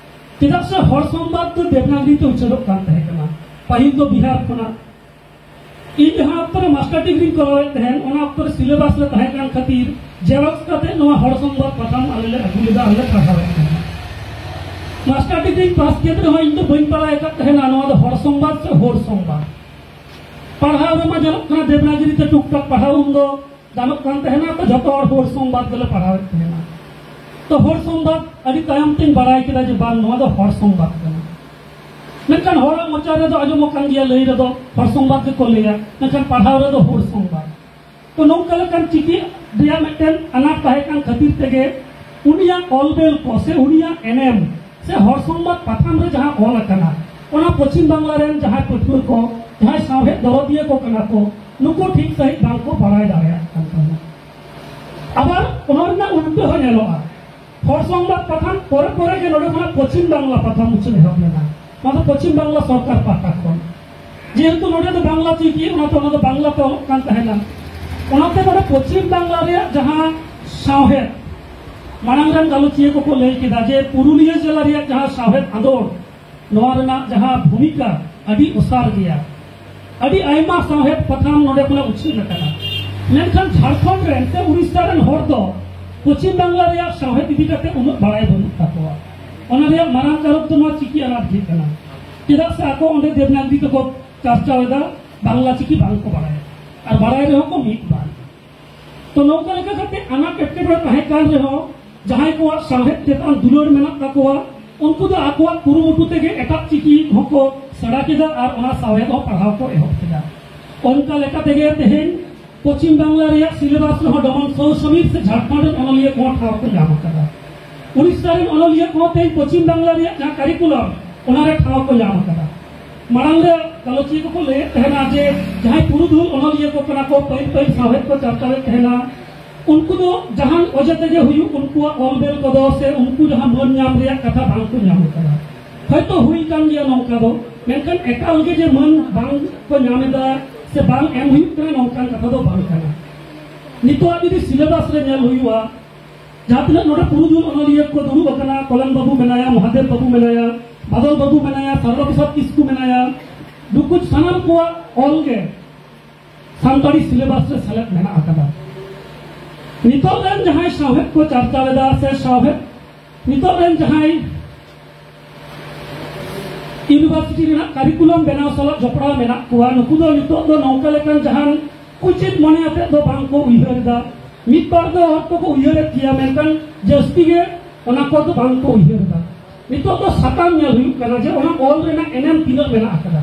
ᱪᱮᱫᱟᱜ ᱥᱮ ᱦᱚᱲ ᱥᱚᱝᱵᱟᱫ ᱫᱚ ᱫᱮᱵᱽᱱᱟᱜᱽᱨᱤ ᱛᱮ ᱩᱪᱷᱟᱹᱱᱚᱜ ᱠᱟᱱ ᱛᱟᱦᱮᱸ ᱠᱟᱱᱟ ᱯᱟᱹᱦᱤᱞ ᱫᱚ ᱵᱤᱦᱟᱨ ᱠᱷᱚᱱᱟᱜ᱾ ᱤᱧ ᱡᱟᱦᱟᱸ ᱚᱠᱛᱚ ᱨᱮ ᱢᱟᱥᱴᱟᱨ ᱰᱤᱜᱽᱨᱤᱧ ᱠᱚᱨᱟᱣᱮᱫ ᱛᱟᱦᱮᱸᱱ, ᱚᱱᱟ ᱚᱠᱛᱚ ᱨᱮ ᱥᱤᱞᱮᱵᱟᱥ ᱨᱮ ᱛᱟᱦᱮᱸ ᱠᱟᱱ ᱠᱷᱟᱹᱛᱤᱨ ᱡᱮᱨᱚᱠᱥ ᱠᱟᱛᱮ ᱱᱚᱣᱟ ᱦᱚᱲ ᱥᱚᱝᱵᱟᱫ ᱯᱟᱛᱷᱟᱢ ᱟᱞᱮ ᱞᱮ ᱟᱹᱜᱩ ᱞᱮᱫᱟ ᱟᱨ ᱞᱮ ᱯᱟᱲᱦᱟᱣᱮᱫ ᱛᱟᱦᱮᱸᱱᱟ᱾ ᱢᱟᱥᱴᱟᱨ ᱰᱤᱜᱽᱨᱤ ᱯᱟᱥ ᱠᱮᱫ ᱨᱮᱦᱚᱸ ᱤᱧ ᱫᱚ ᱵᱟᱹᱧ ᱵᱟᱲᱟᱭ ᱟᱠᱟᱫ ᱛᱟᱦᱮᱱᱟ ᱱᱚᱣᱟ ᱫᱚ ᱦᱚᱲ ᱥᱚᱝᱵᱟᱫ ᱥᱮ ᱦᱚᱲ ᱥᱚᱝᱵᱟᱫ᱾ ᱯᱟᱲᱦᱟᱣ ᱨᱮᱢᱟ ᱧᱮᱞᱚᱜ ᱠᱟᱱᱟ ᱫᱮᱵᱽᱱᱟᱜᱤᱨᱤ ᱛᱮ ᱴᱩᱠ ᱴᱟᱠ ᱯᱟᱲᱦᱟᱣ ᱩᱱ ᱫᱚ ᱜᱟᱱᱚᱜ ᱠᱟᱱ ᱛᱟᱦᱮᱱᱟ, ᱛᱚ ᱡᱚᱛᱚ ᱦᱚᱲ ᱦᱚᱲ ᱥᱚᱝᱵᱟᱫ ᱜᱮᱞᱮ ᱯᱟᱲᱦᱟᱣᱮᱫ ᱛᱟᱦᱮᱱᱟ᱾ ᱛᱚ ᱦᱚᱲ ᱥᱚᱝᱵᱟᱫ ᱟᱹᱰᱤ ᱛᱟᱭᱚᱢ ᱛᱮᱧ ᱵᱟᱲᱟᱭ ᱠᱮᱫᱟ ᱡᱮ ᱵᱟᱝ, ᱱᱚᱣᱟ ᱫᱚ ᱦᱚᱲ ᱥᱚᱝᱵᱟᱫ ᱠᱟᱱᱟ᱾ ᱢᱮᱱᱠᱷᱟᱱ ᱦᱚᱲᱟᱜ ᱢᱚᱪᱟ ᱨᱮᱫᱚ ᱟᱸᱡᱚᱢᱚᱜ ᱠᱟᱱ ᱜᱮᱭᱟ, ᱞᱟᱹᱭ ᱨᱮᱫᱚ ᱦᱚᱲ ᱥᱚᱝᱵᱟᱫ ᱜᱮᱠᱚ ᱞᱟᱹᱭᱟ, ᱢᱮᱱᱠᱷᱟᱱ ᱯᱟᱲᱦᱟᱣ ᱨᱮᱫᱚ ᱦᱚᱲ ᱥᱚᱝᱵᱟᱫ᱾ ᱛᱚ ᱱᱚᱝᱠᱟ ᱞᱮᱠᱟᱱ ᱪᱤᱠᱤ ᱨᱮᱭᱟᱜ ᱢᱤᱫᱴᱮᱱ ᱟᱱᱟᱴ ᱛᱟᱦᱮᱸ ᱠᱟᱱ ᱠᱷᱟᱹᱛᱤᱨ ᱛᱮᱜᱮ ᱩᱱᱤᱭᱟᱜ ᱚᱞ ᱵᱮᱞ ᱠᱚ ᱥᱮ ᱩᱱᱤᱭᱟᱜ ᱮᱱᱮᱢ ᱥᱮ ᱦᱚᱲ ᱥᱚᱝᱵᱟᱫ ᱯᱟᱛᱷᱟᱢ ᱨᱮ ᱡᱟᱦᱟᱸ ᱚᱞ ᱟᱠᱟᱱᱟ, ᱚᱱᱟ ᱯᱚᱪᱷᱤᱢ ᱵᱟᱝᱞᱟ ᱨᱮᱱ ᱡᱟᱦᱟᱸᱭ ᱯᱟᱹᱴᱷᱩᱣᱟᱹ ᱠᱚ, ᱡᱟᱦᱟᱸᱭ ᱥᱟᱶᱦᱮᱫ ᱫᱚᱨᱚᱫᱤᱭᱟᱹ ᱠᱚ ᱠᱟᱱᱟ ᱠᱚ, ᱱᱩᱠᱩ ᱴᱷᱤᱠ ᱥᱟᱺᱦᱤᱡ ᱵᱟᱝᱠᱚ ᱵᱟᱲᱟᱭ ᱫᱟᱲᱮᱭᱟᱜ ᱠᱟᱱ ᱛᱟᱦᱮᱸᱱᱟ᱾ ᱟᱵᱟᱨ ᱚᱱᱟ ᱨᱮᱱᱟᱜ ᱩᱞᱴᱟᱹ ᱦᱚᱸ ᱧᱮᱞᱚᱜᱼᱟ᱾ ᱦᱚᱲ ᱥᱚᱝᱵᱟᱫ ᱯᱟᱛᱷᱟᱢ ᱯᱚᱨᱮ ᱯᱚᱨᱮ ᱜᱮ ᱱᱚᱰᱮ ᱠᱷᱚᱱᱟᱜ ᱯᱚᱪᱷᱤᱢ ᱵᱟᱝᱞᱟ ᱯᱟᱛᱷᱟᱢ ᱩᱪᱷᱟᱹᱱ ᱮᱦᱚᱵ ᱞᱮᱱᱟ᱾ ᱱᱚᱣᱟ ᱫᱚ ᱯᱚᱪᱷᱤᱢ ᱵᱟᱝᱞᱟ ᱥᱚᱨᱠᱟᱨ ᱯᱟᱦᱴᱟ ᱠᱷᱚᱱ᱾ ᱡᱮᱦᱮᱛᱩ ᱱᱚᱰᱮ ᱫᱚ ᱵᱟᱝᱞᱟ ᱪᱤᱠᱤ, ᱚᱱᱟᱛᱮ ᱚᱱᱟ ᱫᱚ ᱵᱟᱝᱞᱟ ᱛᱮ ᱚᱞᱚᱜ ᱠᱟᱱ ᱛᱟᱦᱮᱱᱟ᱾ ᱚᱱᱟᱛᱮ ᱱᱚᱰᱮ ᱯᱚᱪᱷᱤᱢ ᱵᱟᱝᱞᱟ ᱨᱮᱭᱟᱜ ᱡᱟᱦᱟᱸ ᱥᱟᱶᱦᱮᱫ, ᱢᱟᱲᱟᱝ ᱨᱮᱱ ᱜᱟᱞᱚᱪᱤᱭᱟᱹ ᱠᱚᱠᱚ ᱞᱟᱹᱭ ᱠᱮᱫᱟ ᱡᱮ ᱯᱩᱨᱩᱞᱤᱭᱟᱹ ᱡᱮᱞᱟ ᱨᱮᱭᱟᱜ ᱡᱟᱦᱟᱸ ᱥᱟᱶᱦᱮᱫ ᱟᱸᱫᱳᱲ, ᱱᱚᱣᱟ ᱨᱮᱱᱟᱜ ᱡᱟᱦᱟᱸ ᱵᱷᱩᱢᱤᱠᱟ ᱟᱹᱰᱤ ᱚᱥᱟᱨ ᱜᱮᱭᱟ᱾ ᱟᱹᱰᱤ ᱟᱭᱢᱟ ᱥᱟᱶᱦᱮᱫ ᱯᱟᱛᱷᱟᱢ ᱱᱚᱰᱮ ᱠᱷᱚᱱᱟᱜ ᱩᱪᱷᱟᱹᱱ ᱟᱠᱟᱱᱟ᱾ ᱢᱮᱱᱠᱷᱟᱱ ᱡᱷᱟᱲᱠᱷᱚᱸᱰ ᱨᱮᱱ ᱥᱮ ᱩᱲᱤᱥᱥᱟ ᱨᱮᱱ ᱦᱚᱲ ᱫᱚ ᱯᱚᱪᱷᱤᱢ ᱵᱟᱝᱞᱟ ᱨᱮᱭᱟᱜ ᱥᱟᱶᱦᱮᱫ ᱤᱫᱤ ᱠᱟᱛᱮ ᱩᱱᱟᱹᱜ ᱵᱟᱲᱟᱭ ᱵᱟᱹᱱᱩᱜ ᱛᱟᱠᱚᱣᱟ᱾ ᱚᱱᱟ ᱨᱮᱭᱟᱜ ᱢᱟᱨᱟᱝ ᱠᱟᱨᱚᱱ ᱫᱚ ᱱᱚᱣᱟ ᱪᱤᱠᱤ ᱟᱱᱟᱴ ᱜᱮ ᱠᱟᱱᱟ᱾ ᱪᱮᱫᱟᱜ ᱥᱮ ᱟᱠᱚ ᱚᱸᱰᱮ ᱫᱮᱵᱽᱱᱟᱜᱽᱨᱤ ᱛᱮᱠᱚ ᱪᱟᱨᱪᱟᱣ ᱮᱫᱟ, ᱵᱟᱝᱞᱟ ᱪᱤᱠᱤ ᱵᱟᱝ ᱠᱚ ᱵᱟᱲᱟᱭᱟ, ᱟᱨ ᱵᱟᱲᱟᱭ ᱨᱮᱦᱚᱸ ᱠᱚ ᱢᱤᱫ ᱵᱟᱨ᱾ ᱛᱚ ᱱᱚᱝᱠᱟ ᱞᱮᱠᱟ ᱠᱟᱛᱮ ᱟᱱᱟᱴ ᱮᱴᱠᱮᱴᱚᱬᱮ ᱛᱟᱦᱮᱸ ᱠᱟᱱ ᱨᱮᱦᱚᱸ, ᱡᱟᱦᱟᱸᱭ ᱠᱚᱣᱟᱜ ᱥᱟᱶᱦᱮᱫ ᱪᱮᱛᱟᱱ ᱫᱩᱞᱟᱹᱲ ᱢᱮᱱᱟᱜ ᱛᱟᱠᱚᱣᱟ, ᱩᱱᱠᱩ ᱫᱚ ᱟᱠᱚᱣᱟᱜ ᱠᱩᱨᱩᱢᱩᱴᱩ ᱛᱮᱜᱮ ᱮᱴᱟᱜ ᱪᱤᱠᱤ ᱦᱚᱸᱠᱚ ᱥᱮᱬᱟ ᱠᱮᱫᱟ ᱟᱨ ᱚᱱᱟ ᱥᱟᱶᱦᱮᱫ ᱦᱚᱸ ᱯᱟᱲᱦᱟᱣ ᱠᱚ ᱮᱦᱚᱵ ᱠᱮᱫᱟ᱾ ᱚᱱᱠᱟ ᱞᱮᱠᱟ ᱛᱮᱜᱮ ᱛᱮᱦᱮᱧ ᱯᱚᱪᱷᱤᱢ ᱵᱟᱝᱞᱟ ᱨᱮᱭᱟᱜ ᱥᱤᱞᱮᱵᱟᱥ ᱨᱮᱦᱚᱸ ᱰᱚᱢᱚᱱ ᱥᱚᱦ ᱥᱚᱢᱤᱨ ᱥᱮ ᱡᱷᱟᱲᱠᱷᱚᱸᱰ ᱨᱮᱱ ᱚᱱᱚᱞᱤᱭᱟᱹ ᱠᱚᱦᱚᱸ ᱴᱷᱟᱶ ᱠᱚ ᱧᱟᱢ ᱟᱠᱟᱫᱟ᱾ ᱩᱲᱤᱥᱥᱟ ᱨᱮᱱ ᱚᱱᱚᱞᱤᱭᱟᱹ ᱠᱚᱦᱚᱸ ᱛᱮᱦᱮᱧ ᱯᱚᱪᱷᱤᱢ ᱵᱟᱝᱞᱟ ᱨᱮᱭᱟᱜ ᱡᱟᱦᱟᱸ ᱠᱟᱨᱤᱠᱩᱞᱟᱢ, ᱚᱱᱟᱨᱮ ᱴᱷᱟᱶ ᱠᱚ ᱧᱟᱢ ᱟᱠᱟᱫᱟ᱾ ᱢᱟᱲᱟᱝ ᱨᱮ ᱜᱟᱞᱚᱪᱤᱭᱟᱹ ᱠᱚᱠᱚ ᱞᱟᱹᱭᱮᱫ ᱛᱟᱦᱮᱱᱟ ᱡᱮ ᱡᱟᱦᱟᱸᱭ ᱯᱩᱨᱩᱫᱷᱩᱞ ᱚᱱᱚᱞᱤᱭᱟᱹ ᱠᱚ ᱠᱟᱱᱟ ᱠᱚ, ᱯᱟᱹᱦᱤᱞ ᱯᱟᱹᱦᱤᱞ ᱥᱟᱶᱦᱮᱫ ᱠᱚ ᱪᱟᱨᱪᱟᱣᱮᱫ ᱛᱟᱦᱮᱱᱟ, ᱩᱱᱠᱩ ᱫᱚ ᱡᱟᱦᱟᱱ ᱚᱡᱮ ᱛᱮᱜᱮ ᱦᱩᱭᱩᱜ, ᱩᱱᱠᱩᱣᱟᱜ ᱚᱞ ᱵᱮᱞ ᱠᱚᱫᱚ ᱥᱮ ᱩᱱᱠᱩ ᱡᱟᱦᱟᱸ ᱢᱟᱹᱱ ᱧᱟᱢ ᱨᱮᱭᱟᱜ ᱠᱟᱛᱷᱟ ᱵᱟᱝ ᱠᱚ ᱧᱟᱢ ᱟᱠᱟᱫᱟ᱾ ᱦᱚᱭᱛᱚ ᱦᱩᱭ ᱠᱟᱱ ᱜᱮᱭᱟ ᱱᱚᱝᱠᱟ ᱫᱚ, ᱢᱮᱱᱠᱷᱟᱱ ᱮᱠᱟᱞ ᱜᱮ ᱡᱮ ᱢᱟᱹᱱ ᱵᱟᱝ ᱠᱚ ᱧᱟᱢ ᱮᱫᱟ ᱥᱮ ᱵᱟᱝ ᱮᱢ ᱦᱩᱭᱩᱜ ᱠᱟᱱᱟ, ᱱᱚᱝᱠᱟᱱ ᱠᱟᱛᱷᱟ ᱫᱚ ᱵᱟᱝ ᱠᱟᱱᱟ᱾ ᱱᱤᱛᱚᱜ ᱡᱩᱫᱤ ᱥᱤᱞᱮᱵᱟᱥ ᱨᱮ ᱧᱮᱞ ᱦᱩᱭᱩᱜᱼᱟ, ᱡᱟᱦᱟᱸ ᱛᱤᱱᱟᱹᱜ ᱱᱚᱰᱮ ᱯᱩᱨᱩᱫᱷᱩᱞ ᱚᱱᱚᱞᱤᱭᱟᱹ ᱠᱚ ᱫᱩᱲᱩᱵ ᱟᱠᱟᱱᱟ, ᱠᱚᱞᱟᱱ ᱵᱟᱹᱵᱩ ᱢᱮᱱᱟᱭᱟ, ᱢᱚᱦᱟᱫᱮᱵ ᱵᱟᱹᱵᱩ ᱢᱮᱱᱟᱭᱟ, ᱵᱟᱫᱚᱞ ᱵᱟᱹᱵᱩ ᱢᱮᱱᱟᱭᱟ, ᱥᱟᱨᱚᱫᱟ ᱯᱨᱚᱥᱟᱫᱽ ᱠᱤᱥᱠᱩ ᱢᱮᱱᱟᱭᱟ, ᱱᱩᱠᱩ ᱥᱟᱱᱟᱢ ᱠᱚᱣᱟᱜ ᱚᱞ ᱜᱮ ᱥᱟᱱᱛᱟᱲᱤ ᱥᱤᱞᱮᱵᱟᱥ ᱨᱮ ᱥᱮᱞᱮᱫ ᱢᱮᱱᱟᱜ ᱟᱠᱟᱫᱟ᱾ ᱱᱤᱛᱚᱜ ᱨᱮᱱ ᱡᱟᱦᱟᱸᱭ ᱥᱟᱶᱦᱮᱫ ᱠᱚ ᱪᱟᱨᱪᱟᱣ ᱮᱫᱟ ᱥᱮ ᱥᱟᱶᱦᱮᱫ, ᱱᱤᱛᱚᱜ ᱨᱮᱱ ᱡᱟᱦᱟᱸᱭ ᱤᱭᱩᱱᱤᱵᱷᱟᱨᱥᱤᱴᱤ ᱨᱮᱱᱟᱜ ᱠᱟᱨᱤᱠᱩᱞᱟᱢ ᱵᱮᱱᱟᱣ ᱥᱟᱞᱟᱜ ᱡᱚᱯᱲᱟᱣ ᱢᱮᱱᱟᱜ ᱠᱚᱣᱟ, ᱱᱩᱠᱩ ᱫᱚ ᱱᱤᱛᱚᱜ ᱫᱚ ᱱᱚᱝᱠᱟ ᱞᱮᱠᱟᱱ ᱡᱟᱦᱟᱱ ᱠᱩᱪᱤᱛ ᱢᱚᱱᱮ ᱟᱛᱮᱫ ᱫᱚ ᱵᱟᱝ ᱠᱚ ᱩᱭᱦᱟᱹᱨ ᱮᱫᱟ᱾ ᱢᱤᱫ ᱵᱟᱨ ᱫᱚ ᱦᱚᱲ ᱠᱚᱠᱚ ᱩᱭᱦᱟᱹᱨᱮᱫ ᱜᱮᱭᱟ, ᱢᱮᱱᱠᱷᱟᱱ ᱡᱟᱹᱥᱛᱤ ᱜᱮ ᱚᱱᱟ ᱠᱚ ᱫᱚ ᱵᱟᱝ ᱠᱚ ᱩᱭᱦᱟᱹᱨ ᱮᱫᱟ᱾ ᱱᱤᱛᱚᱜ ᱫᱚ ᱥᱟᱛᱟᱢ ᱧᱮᱞ ᱦᱩᱭᱩᱜ ᱠᱟᱱᱟ ᱡᱮ ᱚᱱᱟ ᱚᱞ ᱨᱮᱱᱟᱜ ᱮᱱᱮᱢ ᱛᱤᱱᱟᱹᱜ ᱢᱮᱱᱟᱜ ᱟᱠᱟᱫᱟ,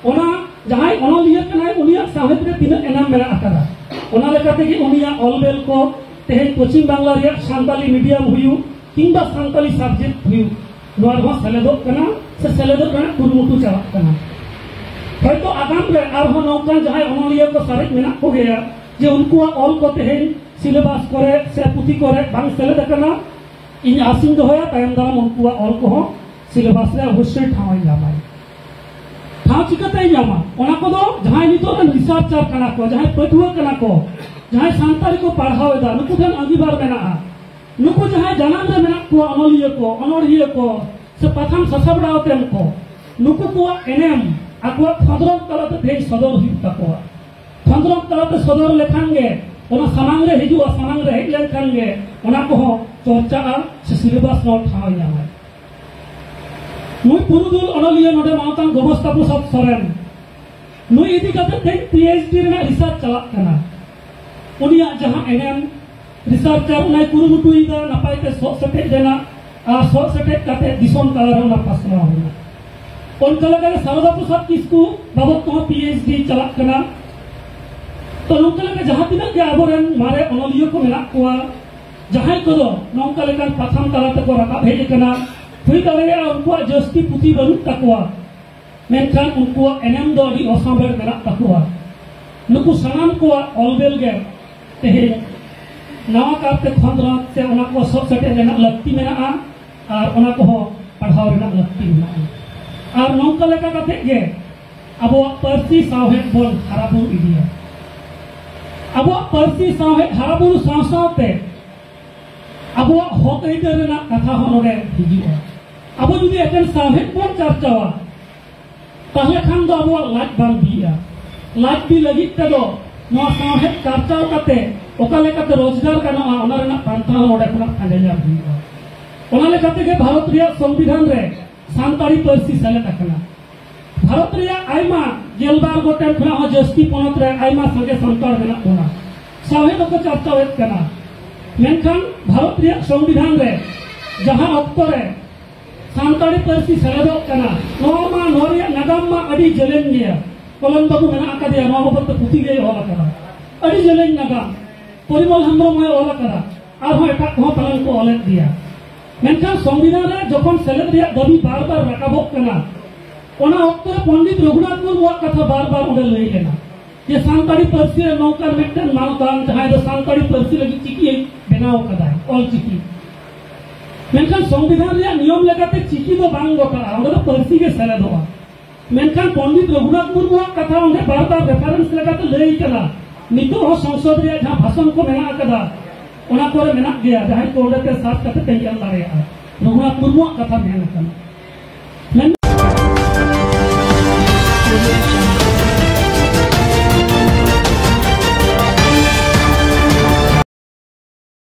ᱚᱱᱟ ᱡᱟᱦᱟᱸᱭ ᱚᱱᱚᱞᱤᱭᱟᱹ ᱠᱟᱱᱟᱭ ᱩᱱᱤᱭᱟᱜ ᱥᱟᱶᱦᱮᱫ ᱨᱮ ᱛᱤᱱᱟᱹᱜ ᱮᱱᱮᱢ ᱢᱮᱱᱟᱜ ᱟᱠᱟᱫᱟ᱾ ᱚᱱᱟ ᱞᱮᱠᱟ ᱛᱮᱜᱮ ᱩᱱᱤᱭᱟᱜ ᱚᱞ ᱵᱮᱞ ᱠᱚ ᱛᱮᱦᱮᱧ ᱯᱚᱪᱷᱤᱢ ᱵᱟᱝᱞᱟ ᱨᱮᱭᱟᱜ ᱥᱟᱱᱛᱟᱞᱤ ᱢᱤᱰᱤᱭᱟᱢ ᱦᱩᱭᱩᱜ ᱠᱤᱝᱵᱟ ᱥᱟᱱᱛᱟᱞᱤ ᱥᱟᱵᱡᱮᱠᱴ ᱦᱩᱭᱩᱜ, ᱱᱚᱣᱟ ᱨᱮᱦᱚᱸ ᱥᱮᱞᱮᱫᱚᱜ ᱠᱟᱱᱟ ᱥᱮ ᱥᱮᱞᱮᱫᱚᱜ ᱨᱮᱱᱟᱜ ᱠᱩᱨᱩᱢᱩᱴᱩ ᱪᱟᱞᱟᱜ ᱠᱟᱱᱟ᱾ ᱦᱚᱭᱛᱚ ᱟᱜᱟᱢ ᱨᱮ ᱟᱨᱦᱚᱸ ᱱᱚᱝᱠᱟᱱ ᱡᱟᱦᱟᱸᱭ ᱚᱱᱚᱞᱤᱭᱟᱹ ᱠᱚ ᱥᱟᱨᱮᱡ ᱢᱮᱱᱟᱜ ᱠᱚᱜᱮᱭᱟ ᱡᱮ ᱩᱱᱠᱩᱣᱟᱜ ᱚᱞ ᱠᱚ ᱛᱮᱦᱮᱧ ᱥᱤᱞᱮᱵᱟᱥ ᱠᱚᱨᱮ ᱥᱮ ᱯᱩᱛᱷᱤ ᱠᱚᱨᱮ ᱵᱟᱝ ᱥᱮᱞᱮᱫ ᱟᱠᱟᱱᱟ, ᱤᱧ ᱟᱥᱤᱧ ᱫᱚᱦᱚᱭᱟ ᱛᱟᱭᱚᱢ ᱫᱟᱨᱟᱢ ᱩᱱᱠᱩᱣᱟᱜ ᱚᱞ ᱠᱚᱦᱚᱸ ᱥᱤᱞᱮᱵᱟᱥ ᱨᱮ ᱚᱵᱚᱥᱥᱳᱭ ᱴᱷᱟᱶ ᱮ ᱧᱟᱢᱟᱭ᱾ ᱴᱷᱟᱶ ᱪᱤᱠᱟᱹᱛᱮᱭ ᱧᱟᱢᱟ? ᱚᱱᱟ ᱠᱚᱫᱚ ᱡᱟᱦᱟᱸᱭ ᱱᱤᱛᱚᱜ ᱨᱮᱱ ᱨᱤᱥᱟᱨᱪᱟᱨ ᱠᱟᱱᱟ ᱠᱚ, ᱡᱟᱦᱟᱸᱭ ᱯᱟᱹᱴᱷᱩᱣᱟᱹ ᱠᱟᱱᱟ ᱠᱚ, ᱡᱟᱦᱟᱸᱭ ᱥᱟᱱᱛᱟᱲᱤ ᱠᱚ ᱯᱟᱲᱦᱟᱣ ᱮᱫᱟ, ᱱᱩᱠᱩ ᱴᱷᱮᱱ ᱟᱸᱜᱤᱵᱷᱟᱨ ᱢᱮᱱᱟᱜᱼᱟ᱾ ᱱᱩᱠᱩ ᱡᱟᱦᱟᱸᱭ ᱡᱟᱱᱟᱢ ᱨᱮ ᱢᱮᱱᱟᱜ ᱠᱚᱣᱟ, ᱚᱱᱚᱞᱤᱭᱟᱹ ᱠᱚ, ᱚᱱᱚᱲᱦᱤᱭᱟᱹ ᱠᱚ, ᱥᱮ ᱯᱟᱛᱷᱟᱢ ᱥᱟᱥᱟᱯᱲᱟᱣ ᱛᱮᱢ ᱠᱚ, ᱱᱩᱠᱩ ᱠᱚᱣᱟᱜ ᱮᱱᱮᱢ ᱟᱠᱚᱣᱟᱜ ᱠᱷᱚᱸᱫᱽᱨᱚᱸᱫᱽ ᱛᱟᱞᱟᱛᱮ ᱛᱮᱦᱮᱧ ᱥᱚᱫᱚᱨ ᱦᱩᱭᱩᱜ ᱛᱟᱠᱚᱣᱟ᱾ ᱠᱷᱚᱸᱫᱽᱨᱚᱸᱫᱽ ᱛᱟᱞᱟᱛᱮ ᱥᱚᱫᱚᱨ ᱞᱮᱠᱷᱟᱱ ᱜᱮ, ᱚᱱᱟ ᱥᱟᱢᱟᱝ ᱨᱮ ᱦᱤᱡᱩᱜᱼᱟ, ᱥᱟᱢᱟᱝ ᱨᱮ ᱦᱮᱡ ᱞᱮᱱᱠᱷᱟᱱ ᱜᱮ ᱚᱱᱟ ᱠᱚᱦᱚᱸ ᱪᱚᱨᱪᱟᱜᱼᱟ ᱥᱮ ᱥᱤᱞᱮᱵᱟᱥ ᱨᱮᱦᱚᱸ ᱴᱷᱟᱶ ᱮ ᱧᱟᱢᱟ᱾ ᱱᱩᱭ ᱯᱩᱨᱩᱫᱷᱩᱞ ᱚᱱᱚᱞᱤᱭᱟᱹ ᱱᱚᱰᱮ ᱢᱟᱱᱚᱛᱟᱱ ᱜᱚᱵᱚᱥᱛᱟ ᱯᱨᱚᱥᱟᱫᱽ ᱥᱚᱨᱮᱱ, ᱱᱩᱭ ᱤᱫᱤ ᱠᱟᱛᱮ ᱛᱮᱦᱮᱧ ᱯᱤ ᱮᱭᱤᱪ ᱰᱤ ᱨᱮᱱᱟᱜ ᱨᱤᱥᱟᱨᱪ ᱪᱟᱞᱟᱜ ᱠᱟᱱᱟ᱾ ᱩᱱᱤᱭᱟᱜ ᱡᱟᱦᱟᱸ ᱮᱱᱮᱢ, ᱨᱤᱥᱟᱨᱪᱟᱨ ᱚᱱᱟᱭ ᱠᱩᱨᱩᱢᱩᱴᱩᱭᱮᱫᱟ ᱱᱟᱯᱟᱭ ᱛᱮ ᱥᱚᱜ ᱥᱮᱴᱮᱡ ᱨᱮᱱᱟᱜ, ᱟᱨ ᱥᱚᱜ ᱥᱮᱴᱮᱡ ᱠᱟᱛᱮ ᱫᱤᱥᱚᱢ ᱛᱟᱞᱟᱨᱮ ᱚᱱᱟ ᱯᱟᱥᱱᱟᱣ ᱨᱮᱱᱟᱜ᱾ ᱚᱱᱠᱟ ᱞᱮᱠᱟᱛᱮ ᱥᱟᱨᱚᱫᱟ ᱯᱨᱚᱥᱟᱫᱽ ᱠᱤᱥᱠᱩ ᱵᱟᱵᱚᱫ ᱛᱮᱦᱚᱸ ᱯᱤ ᱮᱭᱤᱪ ᱰᱤ ᱪᱟᱞᱟᱜ ᱠᱟᱱᱟ᱾ ᱛᱚ ᱱᱚᱝᱠᱟ ᱞᱮᱠᱟ ᱡᱟᱦᱟᱸ ᱛᱤᱱᱟᱹᱜ ᱜᱮ ᱟᱵᱚᱨᱮᱱ ᱢᱟᱨᱮ ᱚᱱᱚᱞᱤᱭᱟᱹ ᱠᱚ ᱢᱮᱱᱟᱜ ᱠᱚᱣᱟ, ᱡᱟᱦᱟᱸᱭ ᱠᱚᱫᱚ ᱱᱚᱝᱠᱟ ᱞᱮᱠᱟᱱ ᱯᱟᱛᱷᱟᱢ ᱛᱟᱞᱟ ᱛᱮᱠᱚ ᱨᱟᱠᱟᱵ ᱦᱮᱡ ᱟᱠᱟᱱᱟ, ᱦᱩᱭ ᱫᱟᱲᱮᱭᱟᱜᱼᱟ ᱩᱱᱠᱩᱣᱟᱜ ᱡᱟᱹᱥᱛᱤ ᱯᱩᱛᱷᱤ ᱵᱟᱹᱱᱩᱜ ᱛᱟᱠᱚᱣᱟ, ᱢᱮᱱᱠᱷᱟᱱ ᱩᱱᱠᱩᱣᱟᱜ ᱮᱱᱮᱢ ᱫᱚ ᱟᱹᱰᱤ ᱚᱥᱟᱢᱵᱷᱮᱲ ᱢᱮᱱᱟᱜ ᱛᱟᱠᱚᱣᱟ᱾ ᱱᱩᱠᱩ ᱥᱟᱱᱟᱢ ᱠᱚᱣᱟᱜ ᱚᱞᱵᱮᱞ ᱜᱮ ᱛᱮᱦᱮᱧ ᱱᱟᱣᱟ ᱠᱟᱨᱛᱮ ᱠᱷᱚᱸᱫᱽᱨᱚᱸᱫᱽ ᱥᱮ ᱚᱱᱟ ᱠᱚ ᱥᱚᱜ ᱥᱮᱴᱮᱡ ᱨᱮᱱᱟᱜ ᱞᱟᱹᱠᱛᱤ ᱢᱮᱱᱟᱜᱼᱟ, ᱟᱨ ᱚᱱᱟ ᱠᱚᱦᱚᱸ ᱯᱟᱲᱦᱟᱣ ᱨᱮᱱᱟᱜ ᱞᱟᱹᱠᱛᱤ ᱢᱮᱱᱟᱜᱼᱟ᱾ ᱟᱨ ᱱᱚᱝᱠᱟ ᱞᱮᱠᱟ ᱠᱟᱛᱮ ᱜᱮ ᱟᱵᱚᱣᱟᱜ ᱯᱟᱹᱨᱥᱤ ᱥᱟᱶᱦᱮᱫ ᱵᱚᱱ ᱦᱟᱨᱟ ᱵᱩᱨᱩ ᱤᱫᱤᱭᱟ᱾ ᱟᱵᱚᱣᱟᱜ ᱯᱟᱹᱨᱥᱤ ᱥᱟᱶᱦᱮᱫ ᱦᱟᱨᱟ ᱵᱩᱨᱩ ᱥᱟᱶ ᱥᱟᱶᱛᱮ ᱟᱵᱚᱣᱟᱜ ᱦᱚᱠ ᱟᱹᱭᱫᱟᱹᱨ ᱨᱮᱱᱟᱜ ᱠᱟᱛᱷᱟ ᱦᱚᱸ ᱱᱚᱰᱮ ᱦᱤᱡᱩᱜᱼᱟ᱾ ᱟᱵᱚ ᱡᱩᱫᱤ ᱮᱠᱮᱱ ᱥᱟᱶᱦᱮᱫ ᱵᱚᱱ ᱪᱟᱨᱪᱟᱣᱟ, ᱛᱟᱦᱞᱮ ᱠᱷᱟᱱ ᱫᱚ ᱟᱵᱚᱣᱟᱜ ᱞᱟᱡ ᱵᱟᱝ ᱵᱤᱜᱼᱟ᱾ ᱞᱟᱡ ᱵᱤ ᱞᱟᱹᱜᱤᱫ ᱛᱮᱫᱚ ᱱᱚᱣᱟ ᱥᱟᱶᱦᱮᱫ ᱪᱟᱨᱪᱟᱣ ᱠᱟᱛᱮ ᱚᱠᱟ ᱞᱮᱠᱟᱛᱮ ᱨᱳᱡᱽᱜᱟᱨ ᱜᱟᱱᱚᱜᱼᱟ, ᱚᱱᱟ ᱨᱮᱱᱟᱜ ᱯᱟᱱᱛᱷᱟ ᱦᱚᱸ ᱱᱚᱰᱮ ᱠᱷᱚᱱᱟᱜ ᱯᱟᱸᱡᱟ ᱧᱟᱢ ᱦᱩᱭᱩᱜᱼᱟ᱾ ᱚᱱᱟ ᱞᱮᱠᱟ ᱛᱮᱜᱮ ᱵᱷᱟᱨᱚᱛ ᱨᱮᱭᱟᱜ ᱥᱚᱝᱵᱤᱫᱷᱟᱱ ᱨᱮ ᱥᱟᱱᱛᱟᱲᱤ ᱯᱟᱹᱨᱥᱤ ᱥᱮᱞᱮᱫ ᱟᱠᱟᱱᱟ᱾ ᱵᱷᱟᱨᱚᱛ ᱨᱮᱭᱟᱜ ᱟᱭᱢᱟ ᱜᱮᱞᱵᱟᱨ ᱜᱚᱴᱮᱱ ᱠᱷᱚᱱᱟᱜ ᱦᱚᱸ ᱡᱟᱹᱥᱛᱤ ᱯᱚᱱᱚᱛ ᱨᱮ ᱟᱭᱢᱟ ᱥᱟᱸᱜᱮ ᱥᱟᱱᱛᱟᱲ ᱢᱮᱱᱟᱜ ᱵᱚᱱᱟ, ᱥᱟᱶᱦᱮᱫ ᱦᱚᱸᱠᱚ ᱪᱟᱨᱪᱟᱣᱮᱫ ᱠᱟᱱᱟ᱾ ᱢᱮᱱᱠᱷᱟᱱ ᱵᱷᱟᱨᱚᱛ ᱨᱮᱭᱟᱜ ᱥᱚᱝᱵᱤᱫᱷᱟᱱ ᱨᱮ ᱡᱟᱦᱟᱸ ᱚᱠᱛᱚ ᱨᱮ ᱥᱟᱱᱛᱟᱲᱤ ᱯᱟᱹᱨᱥᱤ ᱥᱮᱞᱮᱫᱚᱜ ᱠᱟᱱᱟ, ᱱᱚᱣᱟ ᱢᱟ, ᱱᱚᱣᱟ ᱨᱮᱭᱟᱜ ᱱᱟᱜᱟᱢ ᱢᱟ ᱟᱹᱰᱤ ᱡᱮᱞᱮᱧ ᱜᱮᱭᱟ᱾ ᱠᱚᱞᱚᱢ ᱵᱟᱹᱵᱩ ᱢᱮᱱᱟᱜ ᱟᱠᱟᱫᱮᱭᱟ, ᱱᱚᱣᱟ ᱵᱟᱵᱚᱫ ᱛᱮ ᱯᱩᱛᱷᱤ ᱜᱮᱭ ᱚᱞ ᱟᱠᱟᱫᱟ, ᱟᱹᱰᱤ ᱡᱮᱞᱮᱧ ᱱᱟᱜᱟᱢ᱾ ᱯᱚᱨᱤᱢᱚᱞ ᱦᱮᱢᱵᱨᱚᱢ ᱦᱚᱸᱭ ᱚᱞ ᱟᱠᱟᱫᱟ, ᱟᱨᱦᱚᱸ ᱮᱴᱟᱜ ᱠᱚᱦᱚᱸ ᱯᱟᱞᱮᱱ ᱠᱚ ᱚᱞᱮᱫ ᱜᱮᱭᱟ᱾ ᱢᱮᱱᱠᱷᱟᱱ ᱥᱚᱝᱵᱤᱫᱷᱟᱱ ᱨᱮ ᱡᱚᱠᱷᱚᱱ ᱥᱮᱞᱮᱫ ᱨᱮᱭᱟᱜ ᱫᱟᱹᱵᱤ ᱵᱟᱨ ᱵᱟᱨ ᱨᱟᱠᱟᱵᱚᱜ ᱠᱟᱱᱟ, ᱚᱱᱟ ᱚᱠᱛᱚ ᱨᱮ ᱯᱚᱱᱰᱤᱛ ᱨᱚᱜᱷᱩᱱᱟᱛᱷ ᱢᱩᱨᱢᱩᱣᱟᱜ ᱠᱟᱛᱷᱟ ᱵᱟᱨ ᱵᱟᱨ ᱚᱸᱰᱮ ᱞᱟᱹᱭ ᱞᱮᱱᱟ ᱡᱮ ᱥᱟᱱᱛᱟᱲᱤ ᱯᱟᱹᱨᱥᱤ ᱨᱮ ᱱᱚᱝᱠᱟᱱ ᱢᱤᱫᱴᱮᱱ ᱢᱟᱱᱚᱛᱟᱱ, ᱡᱟᱦᱟᱸᱭ ᱫᱚ ᱥᱟᱱᱛᱟᱲᱤ ᱯᱟᱹᱨᱥᱤ ᱞᱟᱹᱜᱤᱫ ᱪᱤᱠᱤᱭ ᱵᱮᱱᱟᱣ ᱠᱟᱫᱟᱭ, ᱚᱞ ᱪᱤᱠᱤ᱾ ᱢᱮᱱᱠᱷᱟᱱ ᱥᱚᱝᱵᱤᱫᱷᱟᱱ ᱨᱮᱭᱟᱜ ᱱᱤᱭᱚᱢ ᱞᱮᱠᱟᱛᱮ ᱪᱤᱠᱤ ᱫᱚ ᱵᱟᱝ ᱜᱚᱴᱟᱜᱼᱟ, ᱚᱸᱰᱮ ᱫᱚ ᱯᱟᱹᱨᱥᱤ ᱜᱮ ᱥᱮᱞᱮᱫᱚᱜᱼᱟ᱾ ᱢᱮᱱᱠᱷᱟᱱ ᱯᱚᱱᱰᱤᱛ ᱨᱚᱜᱷᱩᱱᱟᱛᱷ ᱢᱩᱨᱢᱩᱣᱟᱜ ᱠᱟᱛᱷᱟ ᱚᱸᱰᱮ ᱵᱟᱨ ᱵᱟᱨ ᱨᱮᱯᱷᱟᱨᱮᱱᱥ ᱞᱮᱠᱟᱛᱮ ᱞᱟᱹᱭ ᱠᱟᱱᱟ᱾ ᱱᱤᱛᱚᱜ ᱦᱚᱸ ᱥᱚᱝᱥᱚᱫ ᱨᱮᱭᱟᱜ ᱡᱟᱦᱟᱸ ᱵᱷᱟᱥᱚᱱ ᱠᱚ ᱢᱮᱱᱟᱜ ᱟᱠᱟᱫᱟ, ᱚᱱᱟ ᱠᱚᱨᱮ ᱢᱮᱱᱟᱜ ᱜᱮᱭᱟ, ᱡᱟᱦᱟᱸᱭ ᱠᱚ ᱚᱸᱰᱮ ᱛᱮ ᱥᱟᱨᱪ ᱠᱟᱛᱮ ᱯᱮ ᱧᱮᱞ ᱫᱟᱲᱮᱭᱟᱜᱼᱟ᱾ ᱨᱚᱜᱷᱩᱱᱟᱛᱷ ᱢᱩᱨᱢᱩᱣᱟᱜ ᱠᱟᱛᱷᱟ ᱢᱮᱱ ᱟᱠᱟᱱᱟ᱾ ᱢᱮᱱ